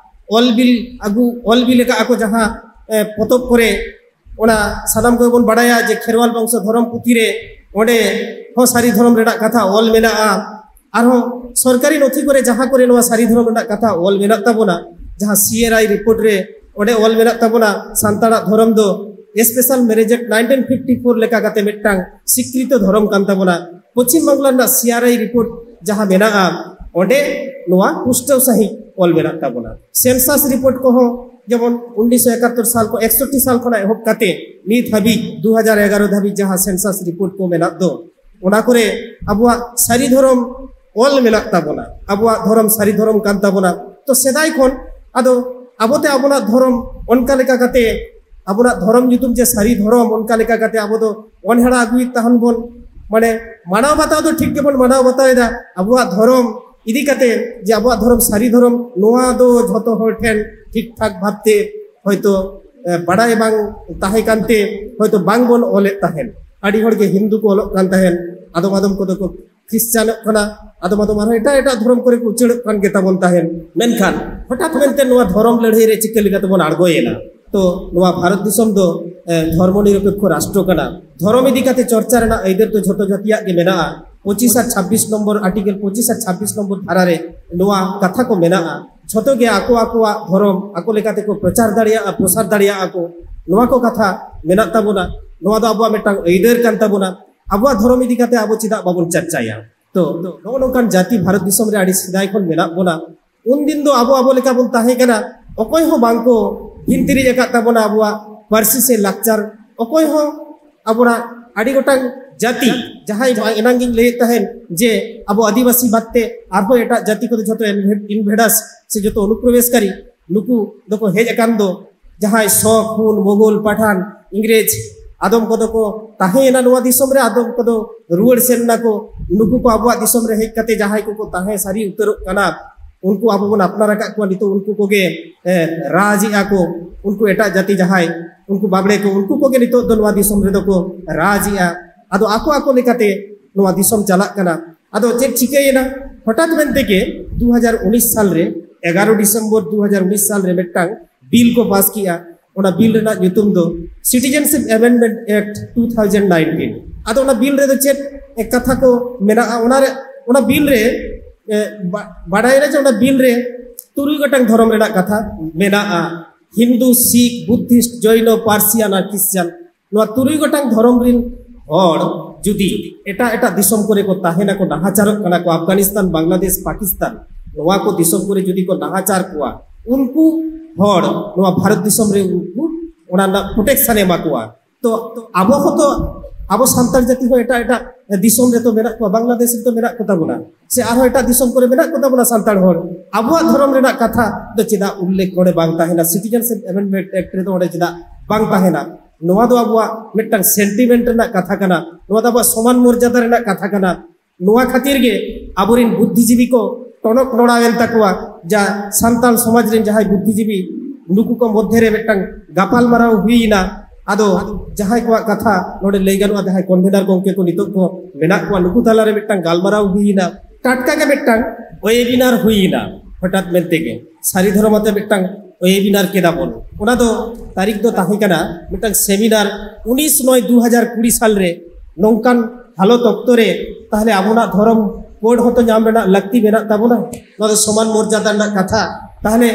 ᱚᱞ ᱵᱤᱞ ᱟᱹᱜᱩ, ᱚᱞ ᱵᱤᱞ ᱟᱠᱟᱫᱼᱟ ᱠᱚ ᱡᱟᱦᱟᱸ, ᱮ, ᱯᱚᱛᱚᱵ ᱠᱚᱨᱮ, ᱚᱱᱟ ᱥᱟᱱᱟᱢ ᱠᱚᱜᱮ ᱵᱚᱱ ᱵᱟᱲᱟᱭᱟ ᱡᱮ ᱠᱷᱮᱨᱣᱟᱞ ᱵᱚᱝᱥᱚ ᱫᱷᱚᱨᱚᱢ ᱯᱩᱛᱷᱤ ᱨᱮ ᱚᱸᱰᱮ ᱦᱚᱸ ᱥᱟᱹᱨᱤ ᱫᱷᱚᱨᱚᱢ ᱨᱮᱱᱟᱜ ᱠᱟᱛᱷᱟ ᱚᱞ ᱢᱮᱱᱟᱜᱼᱟ᱾ ᱟᱨᱦᱚᱸ ᱥᱚᱨᱠᱟᱨᱤ ᱱᱚᱛᱷᱤ ᱠᱚᱨᱮ ᱡᱟᱦᱟᱸ ᱠᱚᱨᱮ ᱱᱚᱣᱟ ᱥᱟᱹᱨᱤ ᱫᱷᱚᱨᱚᱢ ᱨᱮᱱᱟᱜ ᱠᱟᱛᱷᱟ ᱚᱞ ᱢᱮᱱᱟᱜ ᱛᱟᱵᱚᱱᱟ, ᱡᱟᱦᱟᱸ ᱥᱤ ᱟᱨ ᱟᱭ ᱨᱤᱯᱳᱨᱴ ᱨᱮ ᱚᱸᱰᱮ ᱚᱞ ᱢᱮᱱᱟᱜ ᱛᱟᱵᱚᱱᱟ, ᱥᱟᱱᱛᱟᱲᱟᱜ ᱫᱷᱚᱨᱚᱢ ᱫᱚ Special Marriage Act nineteen fifty four ᱞᱮᱠᱟ ᱠᱟᱛᱮ ᱢᱤᱫᱴᱟᱝ ᱥᱤᱠᱨᱤᱛᱚ ᱫᱷᱚᱨᱚᱢ ᱠᱟᱱ ᱛᱟᱵᱚᱱᱟ᱾ ᱯᱚᱪᱷᱤᱢ ᱵᱟᱝᱞᱟ ᱨᱮᱱᱟᱜ ᱥᱤ ᱟᱨ ᱟᱭ ᱨᱤᱯᱳᱨᱴ ᱡᱟᱦᱟᱸ ᱢᱮᱱᱟᱜᱼᱟ, ᱚᱸᱰᱮ ᱱᱚᱣᱟ ᱯᱩᱥᱴᱟᱹᱣ ᱥᱟᱺᱦᱤᱡ ᱚᱞ ᱢᱮᱱᱟᱜ ᱛᱟᱵᱚᱱᱟ᱾ ᱥᱮᱱᱥᱟᱥ ᱨᱤᱯᱳᱨᱴ ᱠᱚᱦᱚᱸ ᱡᱮᱢᱚᱱ ᱩᱱᱤᱥᱥᱚ ᱮᱠᱟᱛᱛᱳᱨ ᱥᱟᱞ ᱠᱚ, ᱮᱠᱥᱚᱴᱴᱤ ᱥᱟᱞ ᱠᱷᱚᱱᱟᱜ ᱮᱦᱚᱵ ᱠᱟᱛᱮ ᱱᱤᱛ ᱦᱟᱹᱵᱤᱡ ᱫᱩ ᱦᱟᱡᱟᱨ ᱮᱜᱟᱨᱚ ᱫᱷᱟᱹᱵᱤᱡ ᱡᱟᱦᱟᱸ census report ᱠᱚ ᱢᱮᱱᱟᱜ ᱫᱚ, ᱚᱱᱟ ᱠᱚᱨᱮ ᱟᱵᱚᱣᱟᱜ ᱥᱟᱹᱨᱤ ᱫᱷᱚᱨᱚᱢ ᱚᱞ ᱢᱮᱱᱟᱜ ᱛᱟᱵᱚᱱᱟ, ᱟᱵᱚᱣᱟᱜ ᱫᱷᱚᱨᱚᱢ ᱥᱟᱹᱨᱤ ᱫᱷᱚᱨᱚᱢ ᱠᱟᱱ ᱛᱟᱵᱚᱱᱟ᱾ ᱛᱚ ᱥᱮᱫᱟᱭ ᱠᱷᱚᱱ ᱟᱫᱚ ᱟᱵᱚᱛᱮ ᱟᱵᱚᱱᱟᱜ ᱫᱷᱚᱨᱚᱢ ᱚᱱᱠᱟ ᱞᱮᱠᱟ ᱠᱟᱛᱮ, ᱟᱵᱚᱱᱟᱜ ᱫᱷᱚᱨᱚᱢ ᱧᱩᱛᱩᱢ ᱡᱮ ᱥᱟᱹᱨᱤ ᱫᱷᱚᱨᱚᱢ, ᱚᱱᱠᱟ ᱞᱮᱠᱟ ᱠᱟᱛᱮ ᱟᱵᱚ ᱫᱚ ᱚᱱᱦᱮᱲᱟ ᱟᱹᱜᱩᱭᱮᱫ ᱛᱟᱦᱮᱱ ᱵᱚᱱ, ᱢᱟᱱᱮ ᱢᱟᱱᱟᱣ ᱵᱟᱛᱟᱣ ᱫᱚ ᱴᱷᱤᱠ ᱜᱮᱵᱚᱱ ᱢᱟᱱᱟᱣ ᱵᱟᱛᱟᱣ ᱮᱫᱟ᱾ ᱟᱵᱚᱣᱟᱜ ᱫᱷᱚᱨᱚᱢ ᱤᱫᱤ ᱠᱟᱛᱮ ᱡᱮ ᱟᱵᱚᱣᱟᱜ ᱫᱷᱚᱨᱚᱢ ᱥᱟᱹᱨᱤ ᱫᱷᱚᱨᱚᱢ, ᱱᱚᱣᱟ ᱫᱚ ᱡᱷᱚᱛᱚ ᱦᱚᱲ ᱴᱷᱮᱱ ᱴᱷᱤᱠ ᱴᱷᱟᱠ ᱵᱷᱟᱵᱛᱮ ᱦᱚᱭᱛᱳ, ᱮ, ᱵᱟᱰᱟᱭ ᱵᱟᱝ ᱛᱟᱦᱮᱸ ᱠᱟᱱᱛᱮ ᱦᱚᱭᱛᱳ ᱵᱟᱝ ᱵᱚᱱ ᱚᱞᱮᱫ ᱛᱟᱦᱮᱸᱱ᱾ ᱟᱹᱰᱤ ᱦᱚᱲ ᱜᱮ ᱦᱤᱱᱫᱩ ᱠᱚ ᱚᱞᱚᱜ ᱠᱟᱱ ᱛᱟᱦᱮᱸᱱ, ᱟᱫᱚᱢ ᱟᱫᱚᱢ ᱠᱚᱫᱚ ᱠᱚ ᱠᱷᱨᱤᱥᱪᱟᱱᱚᱜ ᱠᱟᱱᱟ, ᱟᱫᱚᱢ ᱟᱫᱚᱢ ᱟᱨᱦᱚᱸ ᱮᱴᱟᱜ ᱮᱴᱟᱜ ᱫᱷᱚᱨᱚᱢ ᱠᱚᱨᱮ ᱠᱚ ᱩᱪᱟᱹᱲᱚᱜ ᱠᱟᱱ ᱜᱮᱛᱟ ᱵᱚᱱ ᱛᱟᱦᱮᱸᱱ᱾ ᱢᱮᱱᱠᱷᱟᱱ ᱦᱚᱴᱟᱛ ᱢᱮᱱᱛᱮ ᱱᱚᱣᱟ ᱫᱷᱚᱨᱚᱢ ᱞᱟᱹᱲᱦᱟᱹᱭ ᱨᱮ ᱪᱤᱠᱟᱹ ᱞᱮᱠᱟ ᱛᱮᱵᱚᱱ ᱟᱬᱜᱚᱭᱮᱱᱟ? ᱛᱚ ᱱᱚᱣᱟ ᱵᱷᱟᱨᱚᱛ ᱫᱤᱥᱚᱢ ᱫᱚ, ᱮ, ᱫᱷᱚᱨᱢᱚ ᱱᱤᱨᱚᱯᱮᱠᱠᱷᱚ ᱨᱟᱥᱴᱨᱚ ᱠᱟᱱᱟ᱾ ᱫᱷᱚᱨᱚᱢ ᱤᱫᱤ ᱠᱟᱛᱮ ᱪᱚᱨᱪᱟ ᱨᱮᱱᱟᱜ ᱟᱹᱭᱫᱟᱹᱨ ᱫᱚ ᱡᱷᱚᱛᱚ ᱡᱟᱹᱛᱤᱭᱟᱜ ᱜᱮ ᱢᱮᱱᱟᱜᱼᱟ᱾ ᱯᱚᱸᱪᱤᱥ ᱟᱨ ᱪᱷᱟᱵᱵᱤᱥ ᱱᱚᱢᱵᱚᱨ, ᱟᱨᱴᱤᱠᱮᱞ ᱯᱚᱸᱪᱤᱥ ᱟᱨ ᱪᱷᱟᱵᱵᱤᱥ ᱱᱚᱢᱵᱚᱨ ᱫᱷᱟᱨᱟ ᱨᱮ ᱱᱚᱣᱟ ᱠᱟᱛᱷᱟ ᱠᱚ ᱢᱮᱱᱟᱜᱼᱟ, ᱡᱷᱚᱛᱚ ᱜᱮ ᱟᱠᱚ ᱟᱠᱚᱣᱟᱜ ᱫᱷᱚᱨᱚᱢ ᱟᱠᱚ ᱞᱮᱠᱟ ᱛᱮᱠᱚ ᱯᱨᱚᱪᱟᱨ ᱫᱟᱲᱮᱭᱟᱜᱼᱟ, ᱯᱨᱚᱥᱟᱨ ᱫᱟᱲᱮᱭᱟᱜᱼᱟ ᱠᱚ᱾ ᱱᱚᱣᱟ ᱠᱚ ᱠᱟᱛᱷᱟ ᱢᱮᱱᱟᱜ ᱛᱟᱵᱚᱱᱟ᱾ ᱱᱚᱣᱟ ᱫᱚ ᱟᱵᱚᱣᱟᱜ ᱢᱤᱫᱴᱟᱝ ᱟᱹᱭᱫᱟᱹᱨ ᱠᱟᱱ ᱛᱟᱵᱚᱱᱟ᱾ ᱟᱵᱚᱣᱟᱜ ᱫᱷᱚᱨᱚᱢ ᱤᱫᱤ ᱠᱟᱛᱮ ᱟᱵᱚ ᱪᱮᱫᱟᱜ ᱵᱟᱵᱚᱱ ᱪᱟᱨᱪᱟᱭᱟ? ᱛᱚ ᱱᱚᱜᱼᱚ ᱱᱚᱝᱠᱟᱱ ᱡᱟᱹᱛᱤ ᱵᱷᱟᱨᱚᱛ ᱫᱤᱥᱚᱢ ᱨᱮ ᱟᱹᱰᱤ ᱥᱮᱫᱟᱭ ᱠᱷᱚᱱ ᱢᱮᱱᱟᱜ ᱵᱚᱱᱟ᱾ ᱩᱱᱫᱤᱱ ᱫᱚ ᱟᱵᱚ ᱟᱵᱚ ᱞᱮᱠᱟ ᱵᱚᱱ ᱛᱟᱦᱮᱸ ᱠᱟᱱᱟ, ᱚᱠᱚᱭ ᱦᱚᱸ ᱵᱟᱝ ᱠᱚ ᱦᱤᱱᱛᱤᱨᱤᱡ ᱟᱠᱟᱫ ᱛᱟᱵᱚᱱᱟ ᱟᱵᱚᱣᱟᱜ ᱯᱟᱹᱨᱥᱤ ᱥᱮ ᱞᱟᱠᱪᱟᱨ᱾ ᱚᱠᱚᱭ ᱦᱚᱸ ᱟᱵᱚᱱᱟᱜ ᱟᱹᱰᱤ ᱜᱚᱴᱟᱝ ᱡᱟᱹᱛᱤ, ᱡᱟᱦᱟᱸᱭ ᱮᱱᱟᱝ ᱜᱤᱧ ᱞᱟᱹᱭᱮᱫ ᱛᱟᱦᱮᱸᱱ ᱡᱮ ᱟᱵᱚ ᱟᱹᱫᱤᱵᱟᱹᱥᱤ ᱵᱟᱫ ᱛᱮ ᱟᱨᱦᱚᱸ ᱮᱴᱟᱜ ᱡᱟᱹᱛᱤ ᱠᱚᱫᱚ ᱡᱷᱚᱛᱚ invaders ᱥᱮ ᱡᱷᱚᱛᱚ ᱚᱱᱩᱯᱨᱚᱵᱮᱥᱠᱟᱨᱤ, ᱱᱩᱠᱩ ᱫᱚᱠᱚ ᱦᱮᱡ ᱟᱠᱟᱱ ᱫᱚ ᱡᱟᱦᱟᱸᱭ ᱥᱚᱠ, ᱦᱩᱱ, ᱢᱳᱜᱳᱞ, ᱯᱟᱴᱷᱟᱱ, ᱤᱝᱨᱮᱡᱽ, ᱟᱫᱚᱢ ᱠᱚᱫᱚ ᱠᱚ ᱛᱟᱦᱮᱸᱭᱮᱱᱟ ᱱᱚᱣᱟ ᱫᱤᱥᱚᱢ ᱨᱮ, ᱟᱫᱚᱢ ᱠᱚᱫᱚ ᱨᱩᱣᱟᱹᱲ ᱥᱮᱱ ᱱᱟᱠᱚ᱾ ᱱᱩᱠᱩ ᱠᱚ ᱟᱵᱚᱣᱟᱜ ᱫᱤᱥᱚᱢ ᱨᱮ ᱦᱮᱡ ᱠᱟᱛᱮ ᱡᱟᱦᱟᱸᱭ ᱠᱚᱠᱚ ᱛᱟᱦᱮᱸ ᱥᱟᱹᱨᱤ ᱩᱛᱟᱹᱨᱚᱜ ᱠᱟᱱᱟ, ᱩᱱᱠᱩ ᱟᱵᱚ ᱵᱚᱱ ᱟᱯᱱᱟᱨ ᱟᱠᱟᱫ ᱠᱚᱣᱟ, ᱱᱤᱛᱚᱜ ᱩᱱᱠᱩ ᱠᱚᱜᱮ, ᱮ, ᱨᱟᱡᱽ ᱮᱫᱼᱟ ᱠᱚ᱾ ᱩᱱᱠᱩ ᱮᱴᱟᱜ ᱡᱟᱹᱛᱤ ᱡᱟᱦᱟᱸᱭ, ᱩᱱᱠᱩ ᱵᱟᱵᱽᱲᱮ ᱠᱚ, ᱩᱱᱠᱩ ᱠᱚᱜᱮ ᱱᱤᱛᱚᱜ ᱫᱚ ᱱᱚᱣᱟ ᱫᱤᱥᱚᱢ ᱨᱮᱫᱚ ᱠᱚ ᱨᱟᱡᱽ ᱮᱫᱼᱟ᱾ ᱟᱫᱚ ᱟᱠᱚ ᱟᱠᱚ ᱞᱮᱠᱟᱛᱮ ᱱᱚᱣᱟ ᱫᱤᱥᱚᱢ ᱪᱟᱞᱟᱜ ᱠᱟᱱᱟ᱾ ᱟᱫᱚ ᱪᱮᱫ ᱪᱤᱠᱟᱹᱭᱮᱱᱟ? ᱦᱚᱴᱟᱛ ᱢᱮᱱᱛᱮ ᱜᱮ ᱫᱩ ᱦᱟᱡᱟᱨ ᱩᱱᱤᱥ ᱥᱟᱞ ᱨᱮ, ᱮᱜᱟᱨᱚ ᱰᱤᱥᱮᱢᱵᱚᱨ ᱫᱩ ᱦᱟᱡᱟᱨ ᱩᱱᱤᱥ ᱥᱟᱞ ᱨᱮ ᱢᱤᱫᱴᱟᱝ ᱵᱤᱞ ᱠᱚ ᱯᱟᱥ ᱠᱮᱜᱼᱟ᱾ ᱚᱱᱟ ᱵᱤᱞ ᱨᱮᱱᱟᱜ ᱧᱩᱛᱩᱢ ᱫᱚ Citizenship Amendment Act two thousand nineteen᱾ ᱟᱫᱚ ᱚᱱᱟ ᱵᱤᱞ ᱨᱮᱫᱚ ᱪᱮᱫ ᱠᱟᱛᱷᱟ ᱠᱚ ᱢᱮᱱᱟᱜᱼᱟ? ᱚᱱᱟᱨᱮ, ᱚᱱᱟ ᱵᱤᱞ ᱨᱮ, ᱮ, ᱵᱟ-, ᱵᱟᱰᱟᱭ ᱨᱮ ᱡᱮ ᱚᱱᱟ ᱵᱤᱞ ᱨᱮ ᱛᱩᱨᱩᱭ ᱜᱚᱴᱟᱝ ᱫᱷᱚᱨᱚᱢ ᱨᱮᱱᱟᱜ ᱠᱟᱛᱷᱟ ᱢᱮᱱᱟᱜᱼᱟ: ᱦᱤᱱᱫᱩ, ᱥᱤᱠᱷ, ᱵᱩᱫᱽᱫᱷᱤᱥᱴ, ᱡᱚᱭᱱᱚ, ᱯᱟᱨᱥᱤᱭᱟᱱ ᱟᱨ ᱠᱷᱨᱤᱥᱪᱟᱱ᱾ ᱱᱚᱣᱟ ᱛᱩᱨᱩᱭ ᱜᱚᱴᱟᱝ ᱫᱷᱚᱨᱚᱢ ᱨᱤᱱ ᱦᱚᱲ ᱡᱩᱫᱤ ᱮᱴᱟᱜ ᱮᱴᱟᱜ ᱫᱤᱥᱚᱢ ᱠᱚᱨᱮ ᱠᱚ ᱛᱟᱦᱮᱱᱟᱠᱚ, ᱱᱟᱦᱟᱪᱟᱨᱚᱜ ᱠᱟᱱᱟ ᱠᱚ, ᱟᱯᱷᱜᱟᱱᱤᱥᱛᱟᱱ, ᱵᱟᱝᱞᱟᱫᱮᱥ, ᱯᱟᱠᱤᱥᱛᱟᱱ, ᱱᱚᱣᱟ ᱠᱚ ᱫᱤᱥᱚᱢ ᱠᱚᱨᱮ ᱡᱩᱫᱤ ᱠᱚ ᱱᱟᱦᱟᱪᱟᱨ ᱠᱚᱣᱟ, ᱩᱱᱠᱩ ᱦᱚᱲ ᱱᱚᱣᱟ ᱵᱷᱟᱨᱚᱛ ᱫᱤᱥᱚᱢ ᱨᱮ ᱩᱱᱠᱩ ᱚᱱᱟ ᱨᱮᱱᱟᱜ ᱯᱨᱚᱴᱮᱠᱥᱚᱱ ᱮ ᱮᱢᱟ ᱠᱚᱣᱟ᱾ ᱛᱚ ᱟᱵᱚ ᱦᱚᱸᱛᱚ, ᱟᱵᱚ ᱥᱟᱱᱛᱟᱲ ᱡᱟᱹᱛᱤ ᱦᱚᱸ ᱮᱴᱟᱜ ᱮᱴᱟᱜ ᱫᱤᱥᱚᱢ ᱨᱮᱛᱚ ᱢᱮᱱᱟᱜ ᱠᱚᱣᱟ, ᱵᱟᱝᱞᱟᱫᱮᱥ ᱨᱮᱛᱚ ᱢᱮᱱᱟᱜ ᱠᱚ ᱛᱟᱵᱚᱱᱟ, ᱥᱮ ᱟᱨᱦᱚᱸ ᱮᱴᱟᱜ ᱫᱤᱥᱚᱢ ᱠᱚᱨᱮ ᱢᱮᱱᱟᱜ ᱠᱚ ᱛᱟᱵᱚᱱᱟ ᱥᱟᱱᱛᱟᱲ ᱦᱚᱲ᱾ ᱟᱵᱚᱣᱟᱜ ᱫᱷᱚᱨᱚᱢ ᱨᱮᱱᱟᱜ ᱠᱟᱛᱷᱟ ᱫᱚ ᱪᱮᱫᱟᱜ ᱩᱞᱞᱮᱠᱷ ᱚᱸᱰᱮ ᱵᱟᱝ ᱛᱟᱦᱮᱱᱟ? ᱥᱤᱴᱤᱡᱮᱱᱥᱤᱯ ᱮᱢᱮᱱᱰᱢᱮᱱᱴ ᱮᱠᱴ ᱨᱮᱫᱚ ᱚᱸᱰᱮ ᱪᱮᱫᱟᱜ ᱵᱟᱝ ᱛᱟᱦᱮᱱᱟ? ᱱᱚᱣᱟ ᱫᱚ ᱟᱵᱚᱣᱟᱜ ᱢᱤᱫᱴᱟᱝ ᱥᱮᱱᱴᱤᱢᱮᱱᱴ ᱨᱮᱱᱟᱜ ᱠᱟᱛᱷᱟ ᱠᱟᱱᱟ, ᱱᱚᱣᱟ ᱫᱚ ᱟᱵᱚᱣᱟᱜ ᱥᱚᱢᱟᱱ ᱢᱚᱨᱡᱟᱫᱟ ᱨᱮᱱᱟᱜ ᱠᱟᱛᱷᱟ ᱠᱟᱱᱟ᱾ ᱱᱚᱣᱟ ᱠᱷᱟᱹᱛᱤᱨ ᱜᱮ ᱟᱵᱚᱨᱮᱱ ᱵᱩᱫᱽᱫᱷᱤᱡᱤᱵᱤ ᱠᱚ ᱴᱚᱱᱚᱠ ᱱᱚᱲᱟᱣᱮᱱ ᱛᱟᱠᱚᱣᱟ, ᱡᱟ ᱥᱟᱱᱛᱟᱲ ᱥᱚᱢᱟᱡᱽ ᱨᱮᱱ ᱡᱟᱦᱟᱸᱭ ᱵᱩᱫᱽᱫᱷᱤᱡᱤᱵᱤ, ᱱᱩᱠᱩ ᱠᱚ ᱢᱚᱫᱽᱫᱷᱮ ᱨᱮ ᱢᱤᱫᱴᱟᱝ ᱜᱟᱯᱟᱞᱢᱟᱨᱟᱣ ᱦᱩᱭᱮᱱᱟ᱾ ᱟᱫᱚ ᱡᱟᱦᱟᱸᱭ ᱠᱚᱣᱟᱜ ᱠᱟᱛᱷᱟ ᱱᱚᱰᱮ ᱞᱟᱹᱭ ᱜᱟᱱᱚᱜᱼᱟ, ᱡᱟᱦᱟᱸᱭ ᱠᱚᱱᱵᱷᱮᱱᱟᱨ ᱜᱚᱢᱠᱮ ᱠᱚ ᱱᱤᱛᱚᱜ ᱠᱚ ᱢᱮᱱᱟᱜ ᱠᱚᱣᱟ, ᱱᱩᱠᱩ ᱛᱟᱞᱟᱨᱮ ᱢᱤᱫᱴᱟᱝ ᱜᱟᱞᱢᱟᱨᱟᱣ ᱦᱩᱭᱮᱱᱟ᱾ ᱴᱟᱴᱠᱟ ᱜᱮ ᱢᱤᱫᱴᱟᱝ ᱳᱭᱮᱵᱤᱱᱟᱨ ᱦᱩᱭᱮᱱᱟ ᱦᱚᱴᱟᱛ ᱢᱮᱱᱛᱮ ᱜᱮ᱾ ᱥᱟᱹᱨᱤ ᱫᱷᱚᱨᱚᱢ ᱟᱛᱮ ᱢᱤᱫᱴᱟᱝ ᱳᱭᱮᱵᱤᱱᱟᱨ ᱠᱮᱫᱟ ᱵᱚᱱ᱾ ᱚᱱᱟ ᱫᱚ ᱛᱟᱹᱨᱤᱠᱷ ᱫᱚ ᱛᱟᱦᱮᱸ ᱠᱟᱱᱟ ᱢᱤᱫᱴᱟᱝ ᱥᱮᱢᱤᱱᱟᱨ, ᱩᱱᱤᱥ ᱱᱚᱭ ᱫᱩ ᱦᱟᱡᱟᱨ ᱠᱩᱲᱤ ᱥᱟᱞ ᱨᱮ᱾ ᱱᱚᱝᱠᱟᱱ ᱦᱟᱞᱚᱛ ᱚᱠᱛᱚ ᱨᱮ ᱛᱟᱦᱞᱮ ᱟᱵᱚᱱᱟᱜ ᱫᱷᱚᱨᱚᱢ ᱠᱳᱰ ᱦᱚᱸᱛᱚ ᱧᱟᱢ ᱨᱮᱱᱟᱜ ᱞᱟᱹᱠᱛᱤ ᱢᱮᱱᱟᱜ ᱛᱟᱵᱚᱱᱟ᱾ ᱱᱚᱣᱟ ᱫᱚ ᱥᱚᱢᱟᱱ ᱢᱚᱨᱡᱟᱫᱟ ᱨᱮᱱᱟᱜ ᱠᱟᱛᱷᱟ᱾ ᱛᱟᱦᱞᱮ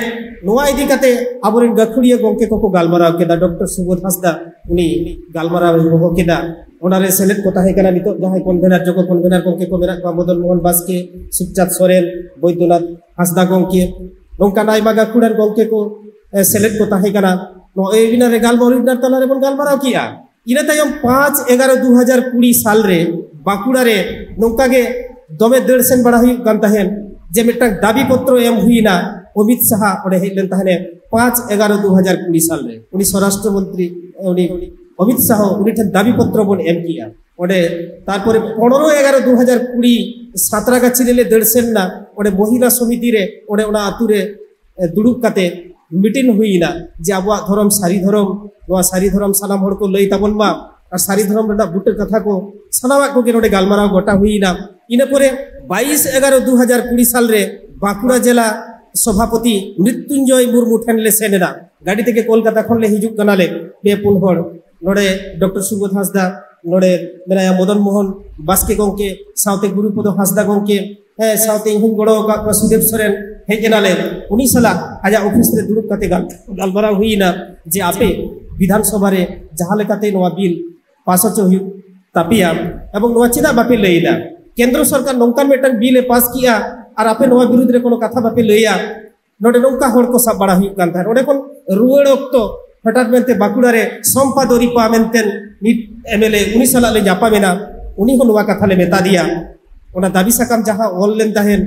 ᱱᱚᱣᱟ ᱤᱫᱤ ᱠᱟᱛᱮ ᱟᱵᱚᱨᱮᱱ ᱜᱟᱹᱠᱷᱩᱲᱤᱭᱟᱹ ᱜᱚᱢᱠᱮ ᱠᱚᱠᱚ ᱜᱟᱞᱢᱟᱨᱟᱣ ᱠᱮᱫᱟ᱾ ᱰᱚᱠᱴᱚᱨ ᱥᱩᱵᱳᱫᱷ ᱦᱟᱸᱥᱫᱟ ᱩᱱᱤ ᱜᱟᱞᱢᱟᱨᱟᱣ ᱮ ᱦᱚᱦᱚ ᱠᱮᱫᱟ᱾ ᱚᱱᱟᱨᱮ ᱥᱮᱞᱮᱫ ᱠᱚ ᱛᱟᱦᱮᱸ ᱠᱟᱱᱟ ᱱᱤᱛᱚᱜ ᱡᱟᱦᱟᱸᱭ ᱠᱚᱱᱵᱷᱮᱱᱟᱨ, ᱡᱚᱜᱚ ᱠᱚᱱᱵᱷᱮᱱᱟᱨ ᱜᱚᱢᱠᱮ ᱠᱚ ᱢᱮᱱᱟᱜ ᱠᱚᱣᱟ, ᱢᱚᱫᱚᱱ ᱢᱳᱦᱚᱱ ᱵᱟᱥᱠᱮ, ᱥᱩᱠᱪᱟᱸᱫᱽ ᱥᱚᱨᱮᱱ, ᱵᱳᱭᱫᱚᱱᱟᱛᱷ ᱦᱟᱸᱥᱫᱟ ᱜᱚᱢᱠᱮ, ᱱᱚᱝᱠᱟᱱ ᱟᱭᱢᱟ ᱜᱟᱹᱠᱷᱩᱲᱟᱱ ᱜᱚᱢᱠᱮ ᱠᱚ, ᱮ, ᱥᱮᱞᱮᱫ ᱠᱚ ᱛᱟᱦᱮᱸ ᱠᱟᱱᱟ᱾ ᱱᱚᱣᱟ ᱳᱭᱮᱵᱤᱱᱟᱨ ᱨᱮ ᱜᱟᱞᱢᱟᱨᱟᱣ ᱛᱟᱞᱟ ᱨᱮᱵᱚᱱ ᱜᱟᱞᱢᱟᱨᱟᱣ ᱠᱮᱜᱼᱟ᱾ ᱤᱱᱟᱹ ᱛᱟᱭᱚᱢ ᱯᱟᱸᱪ ᱮᱜᱟᱨᱚ ᱫᱩ ᱦᱟᱡᱟᱨ ᱠᱩᱲᱤ ᱥᱟᱞ ᱨᱮ ᱵᱟᱸᱠᱩᱲᱟ ᱨᱮ ᱱᱚᱝᱠᱟ ᱜᱮ ᱫᱚᱢᱮ ᱫᱟᱹᱲ ᱥᱮᱱ ᱵᱟᱲᱟ ᱦᱩᱭᱩᱜ ᱠᱟᱱ ᱛᱟᱦᱮᱸᱫ, ᱡᱮ ᱢᱤᱫᱴᱟᱝ ᱫᱟᱵᱤ ᱯᱚᱛᱨᱚ ᱮᱢ ᱦᱩᱭᱱᱟ᱾ ᱚᱢᱤᱛ ᱥᱟᱦᱟ ᱚᱸᱰᱮ ᱦᱮᱡ ᱞᱮᱱ ᱛᱟᱦᱮᱸᱫ ᱯᱟᱸᱪ ᱮᱜᱟᱨᱚ ᱫᱩ ᱦᱟᱡᱟᱨ ᱠᱩᱲᱤ ᱥᱟᱞ ᱨᱮ᱾ ᱩᱱᱤ ᱥᱚᱨᱟᱥᱴᱨᱚ ᱢᱚᱱᱛᱨᱤ, ᱩᱱᱤ ᱚᱢᱤᱛ ᱥᱟᱦᱟ, ᱩᱱᱤ ᱴᱷᱮᱱ ᱫᱟᱵᱤ ᱯᱚᱛᱨᱚ ᱵᱚᱱ ᱮᱢ ᱠᱮᱜᱼᱟ ᱚᱸᱰᱮ᱾ ᱛᱟᱨᱯᱚᱨᱮ ᱯᱚᱱᱨᱚ ᱮᱜᱟᱨᱚ ᱫᱩ ᱦᱟᱡᱟᱨ ᱠᱩᱲᱤ ᱥᱟᱸᱛᱨᱟᱜᱟᱪᱷᱤ ᱨᱮᱞᱮ ᱫᱟᱹᱲ ᱥᱮᱱ ᱮᱱᱟ᱾ ᱚᱸᱰᱮ ᱢᱚᱦᱤᱞᱟ ᱥᱚᱢᱤᱛᱤ ᱨᱮ, ᱚᱸᱰᱮ ᱚᱱᱟ ᱟᱛᱩ ᱨᱮ ᱮ, ᱫᱩᱲᱩᱵ ᱠᱟᱛᱮ ᱢᱤᱴᱤᱝ ᱦᱩᱭ ᱮᱱᱟ ᱡᱮ ᱟᱵᱚᱣᱟᱜ ᱫᱷᱚᱨᱚᱢ ᱥᱟᱹᱨᱤ ᱫᱷᱚᱨᱚᱢ, ᱱᱚᱣᱟ ᱥᱟᱹᱨᱤ ᱫᱷᱚᱨᱚᱢ ᱥᱟᱱᱟᱢ ᱦᱚᱲ ᱠᱚ ᱞᱟᱹᱭ ᱛᱟᱵᱚᱱ ᱢᱟ, ᱟᱨ ᱥᱟᱹᱨᱤ ᱫᱷᱚᱨᱚᱢ ᱨᱮᱱᱟᱜ ᱵᱩᱴᱟᱹ ᱠᱟᱛᱷᱟ ᱠᱚ ᱥᱟᱱᱟᱢᱟᱜ ᱠᱚᱜᱮ ᱱᱚᱰᱮ ᱜᱟᱞᱢᱟᱨᱟᱣ ᱜᱚᱴᱟ ᱦᱩᱭ ᱮᱱᱟ᱾ ᱤᱱᱟᱹ ᱯᱚᱨᱮ ᱵᱟᱭᱤᱥ ᱮᱜᱟᱨᱚ ᱫᱩ ᱦᱟᱡᱟᱨ ᱠᱩᱲᱤ ᱥᱟᱞ ᱨᱮ ᱵᱟᱸᱠᱩᱲᱟ ᱡᱮᱞᱟ ᱥᱚᱵᱷᱟᱯᱚᱛᱤ ᱢᱨᱤᱛᱭᱩᱧᱡᱚᱭ ᱢᱩᱨᱢᱩ ᱴᱷᱮᱱ ᱞᱮ ᱥᱮᱱ ᱮᱱᱟ᱾ ᱜᱟᱹᱰᱤ ᱛᱮᱜᱮ ᱠᱳᱞᱠᱟᱛᱟ ᱠᱷᱚᱱ ᱞᱮ ᱦᱤᱡᱩᱜ ᱠᱟᱱᱟᱞᱮ, ᱯᱮ ᱯᱩᱱ ᱦᱚᱲ᱾ ᱱᱚᱰᱮ ᱰᱚᱠᱴᱚᱨ ᱥᱩᱵᱳᱫᱷ ᱦᱟᱸᱥᱫᱟ, ᱱᱚᱰᱮ ᱢᱮᱱᱟᱭᱟ ᱢᱚᱫᱚᱱ ᱢᱳᱦᱚᱱ ᱵᱟᱥᱠᱮ ᱜᱚᱢᱠᱮ, ᱥᱟᱶᱛᱮ ᱜᱩᱨᱩᱯᱚᱫᱚ ᱦᱟᱸᱥᱫᱟ ᱜᱚᱢᱠᱮ, ᱦᱮᱸ, ᱥᱟᱶᱛᱮ ᱤᱧ ᱦᱚᱸᱧ ᱜᱚᱲᱚ ᱟᱠᱟᱫ ᱠᱚᱣᱟ, ᱥᱩᱫᱮᱵ ᱥᱚᱨᱮᱱ ᱦᱮᱡ ᱮᱱᱟᱞᱮ᱾ ᱩᱱᱤ ᱥᱟᱞᱟᱜ ᱟᱡᱟᱜ ᱚᱯᱷᱤᱥ ᱨᱮ ᱫᱩᱲᱩᱵ ᱠᱟᱛᱮ ᱜᱟᱞ-, ᱜᱟᱞᱢᱟᱨᱟᱣ ᱦᱩᱭ ᱮᱱᱟ ᱡᱮ ᱟᱯᱮ ᱵᱤᱫᱷᱟᱱ ᱥᱚᱵᱷᱟ ᱨᱮ ᱡᱟᱦᱟᱸ ᱞᱮᱠᱟᱛᱮ ᱱᱚᱣᱟ ᱵᱤᱞ ᱯᱟᱥ ᱦᱚᱪᱚ ᱦᱩᱭᱩᱜ ᱛᱟᱯᱮᱭᱟ, ᱮᱵᱚᱝ ᱱᱚᱣᱟ ᱪᱮᱫᱟᱜ ᱵᱟᱯᱮ ᱞᱟᱹᱭ ᱮᱫᱟ? ᱠᱮᱱᱫᱨᱚ ᱥᱚᱨᱠᱟᱨ ᱱᱚᱝᱠᱟᱱ ᱢᱤᱫᱴᱟᱝ ᱵᱤᱞ ᱮ ᱯᱟᱥ ᱠᱮᱜᱼᱟ ᱟᱨ ᱟᱯᱮ ᱱᱚᱣᱟ ᱵᱤᱨᱩᱫᱽ ᱨᱮ ᱠᱳᱱᱳ ᱠᱟᱛᱷᱟ ᱵᱟᱯᱮ ᱞᱟᱹᱭᱟ᱾ ᱱᱚᱰᱮ ᱱᱚᱝᱠᱟ ᱦᱚᱲ ᱠᱚ ᱥᱟᱵ ᱵᱟᱲᱟ ᱦᱩᱭᱩᱜ ᱠᱟᱱ ᱛᱟᱦᱮᱸᱫ᱾ ᱚᱸᱰᱮ ᱠᱷᱚᱱ ᱨᱩᱣᱟᱹᱲ ᱚᱠᱛᱚ ᱦᱚᱴᱟᱛ ᱢᱮᱱᱛᱮ ᱵᱟᱸᱠᱩᱲᱟ ᱨᱮ ᱥᱚᱢᱯᱟ ᱫᱚᱨᱤᱯᱟ ᱢᱮᱱᱛᱮ ᱢᱤᱫ ᱮᱢ ᱮᱞ ᱮ, ᱩᱱᱤ ᱥᱟᱞᱟᱜ ᱞᱮ ᱧᱟᱯᱟᱢᱮᱱᱟ᱾ ᱩᱱᱤ ᱦᱚᱸ ᱱᱚᱣᱟ ᱠᱟᱛᱷᱟ ᱞᱮ ᱢᱮᱛᱟ ᱫᱮᱭᱟ, ᱚᱱᱟ ᱫᱟᱹᱵᱤ ᱥᱟᱠᱟᱢ ᱡᱟᱦᱟᱸ ᱚᱞ ᱞᱮᱱ ᱛᱟᱦᱮᱸᱫ,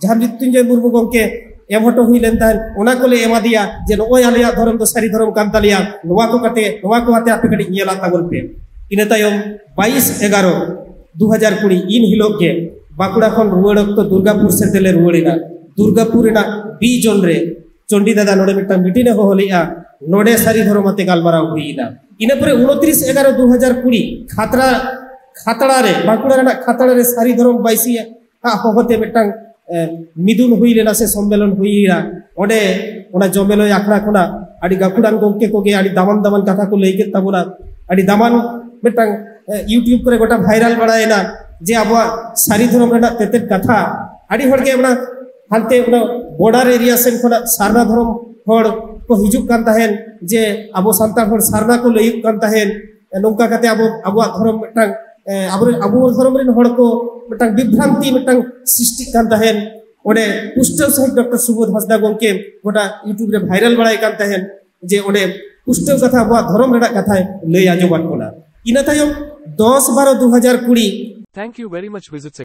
ᱡᱟᱦᱟᱸ ᱢᱨᱤᱛᱭᱩᱧᱡᱚᱭ ᱢᱩᱨᱢᱩ ᱜᱚᱢᱠᱮ ᱮᱢ ᱦᱚᱴᱚ ᱦᱩᱭ ᱞᱮᱱ ᱛᱟᱦᱮᱸᱫ, ᱚᱱᱟ ᱠᱚᱞᱮ ᱮᱢᱟ ᱫᱮᱭᱟ ᱡᱮ ᱱᱚᱜᱼᱚᱭ ᱟᱞᱮᱭᱟᱜ ᱫᱷᱚᱨᱚᱢ ᱫᱚ ᱥᱟᱹᱨᱤ ᱫᱷᱚᱨᱚᱢ ᱠᱟᱱ ᱛᱟᱞᱮᱭᱟ, ᱱᱚᱣᱟ ᱠᱚ ᱠᱟᱛᱮ, ᱱᱚᱣᱟ ᱠᱚ ᱟᱛᱮ ᱟᱯᱮ ᱠᱟᱹᱴᱤᱡ ᱧᱮᱞᱟᱜ ᱛᱟᱵᱚᱱ ᱯᱮ᱾ ᱤᱱᱟᱹ ᱛᱟᱭᱚᱢ ᱵᱟᱭᱤᱥ ᱮᱜᱟᱨᱚ ᱫᱩ ᱦᱟᱡᱟᱨ ᱠᱩᱲᱤ ᱤᱱ ᱦᱤᱞᱳᱜ ᱜᱮ ᱵᱟᱸᱠᱩᱲᱟ ᱠᱷᱚᱱ ᱨᱩᱣᱟᱹᱲ ᱚᱠᱛᱚ ᱫᱩᱨᱜᱟᱯᱩᱨ ᱥᱮᱫ ᱞᱮ ᱨᱩᱣᱟᱹᱲ ᱮᱱᱟ᱾ ᱫᱩᱨᱜᱟᱯᱩᱨ ᱨᱮᱱᱟᱜ ᱵᱤ ᱡᱳᱱ ᱨᱮ ᱪᱚᱱᱰᱤ ᱫᱟᱫᱟ ᱱᱚᱰᱮ ᱢᱤᱫᱴᱟᱝ ᱢᱤᱴᱤᱝ ᱮ ᱦᱚᱦᱚ ᱞᱮᱫᱼᱟ᱾ ᱱᱚᱰᱮ ᱥᱟᱹᱨᱤ ᱫᱷᱚᱨᱚᱢ ᱟᱛᱮ ᱜᱟᱞᱢᱟᱨᱟᱣ ᱦᱩᱭ ᱮᱱᱟ᱾ ᱤᱱᱟᱹ ᱯᱚᱨᱮ ᱩᱱᱛᱨᱤᱥ ᱮᱜᱟᱨᱚ ᱫᱩ ᱦᱟᱡᱟᱨ ᱠᱩᱲᱤ ᱠᱷᱟᱛᱲᱟ, ᱠᱷᱟᱛᱲᱟ ᱨᱮ, ᱵᱟᱸᱠᱩᱲᱟ ᱨᱮᱱᱟᱜ ᱠᱷᱟᱛᱲᱟ ᱨᱮ ᱥᱟᱹᱨᱤ ᱫᱷᱚᱨᱚᱢ ᱵᱟᱹᱭᱥᱤ ᱟᱜ ᱦᱚᱦᱚᱛᱮ ᱢᱤᱫᱴᱟᱝ, ᱮ, ᱢᱤᱫᱩᱱ ᱦᱩᱭ ᱞᱮᱱᱟ ᱥᱮ ᱥᱚᱢᱢᱮᱞᱚᱱ ᱦᱩᱭ ᱮᱱᱟ᱾ ᱚᱸᱰᱮ ᱚᱱᱟ ᱡᱚᱢᱮᱞᱚᱭ ᱟᱠᱷᱲᱟ ᱠᱷᱚᱱᱟᱜ ᱟᱹᱰᱤ ᱜᱟᱹᱠᱷᱩᱲᱟᱱ ᱜᱚᱢᱠᱮ ᱠᱚᱜᱮ ᱟᱹᱰᱤ ᱫᱟᱢᱟᱱ ᱫᱟᱢᱟᱱ ᱠᱟᱛᱷᱟ ᱠᱚ ᱞᱟᱹᱭ ᱠᱮᱫ ᱛᱟᱵᱚᱱᱟ᱾ ᱟᱹᱰᱤ ᱫᱟᱢᱟᱱ ᱢᱤᱫᱴᱟᱝ, ᱮ, YouTube ᱠᱚᱨᱮ ᱜᱚᱴᱟ ᱵᱷᱟᱭᱨᱟᱞ ᱵᱟᱲᱟᱭᱮᱱᱟ ᱡᱮ ᱟᱵᱚᱣᱟᱜ ᱥᱟᱹᱨᱤ ᱫᱷᱚᱨᱚᱢ ᱨᱮᱱᱟᱜ ᱛᱮᱛᱮᱫ ᱠᱟᱛᱷᱟ᱾ ᱟᱹᱰᱤ ᱦᱚᱲᱜᱮ ᱚᱱᱟ ᱦᱟᱱᱛᱮ ᱚᱱᱟ ᱵᱚᱰᱟᱨ ᱮᱨᱤᱭᱟ ᱥᱮᱱ ᱠᱷᱚᱱᱟᱜ ᱥᱟᱨᱱᱟ ᱫᱷᱚᱨᱚᱢ ᱦᱚᱲ ᱠᱚ ᱦᱤᱡᱩᱜ ᱠᱟᱱ ᱛᱟᱦᱮᱸᱱ, ᱡᱮ ᱟᱵᱚ ᱥᱟᱱᱛᱟᱲ ᱦᱚᱲ ᱥᱟᱨᱱᱟ ᱠᱚ ᱞᱟᱹᱭᱩᱜ ᱠᱟᱱ ᱛᱟᱦᱮᱸᱱ᱾ ᱱᱚᱝᱠᱟ ᱠᱟᱛᱮ ᱟᱵᱚ, ᱟᱵᱚᱣᱟᱜ ᱫᱷᱚᱨᱚᱢ ᱢᱤᱫᱴᱟᱝ, ᱮ, ᱟᱵᱚᱨᱮᱱ, ᱟᱵᱚ ᱫᱷᱚᱨᱚᱢ ᱨᱮᱱ ᱦᱚᱲ ᱠᱚ ᱢᱤᱫᱴᱟᱝ ᱵᱤᱵᱷᱨᱟᱱᱛᱤ ᱢᱤᱫᱴᱟᱝ ᱥᱨᱤᱥᱴᱤᱜ ᱠᱟᱱ ᱛᱟᱦᱮᱸᱱ᱾ ᱚᱸᱰᱮ ᱯᱩᱥᱴᱟᱹᱣ ᱥᱟᱺᱦᱤᱡ ᱰᱚᱠᱴᱚᱨ ᱥᱩᱵᱳᱫᱷ ᱦᱟᱸᱥᱫᱟ ᱜᱚᱢᱠᱮ ᱜᱚᱴᱟ YouTube ᱨᱮ ᱵᱷᱟᱭᱨᱟᱞ ᱵᱟᱲᱟᱭ ᱠᱟᱱ ᱛᱟᱦᱮᱸᱱ, ᱡᱮ ᱚᱸᱰᱮ ᱯᱩᱥᱴᱟᱹᱣ ᱠᱟᱛᱷᱟ ᱟᱵᱚᱣᱟᱜ ᱫᱷᱚᱨᱚᱢ ᱨᱮᱱᱟᱜ ᱠᱟᱛᱷᱟᱭ ᱞᱟᱹᱭ ᱟᱸᱡᱚᱢᱟᱫ ᱵᱚᱱᱟ᱾ ᱤᱱᱟᱹ ᱛᱟᱭᱚᱢ ᱫᱚᱥ ᱵᱟᱨᱚ ᱫᱩ ᱦᱟᱡᱟᱨ ᱠᱩᱲᱤ Thank you very much. Visit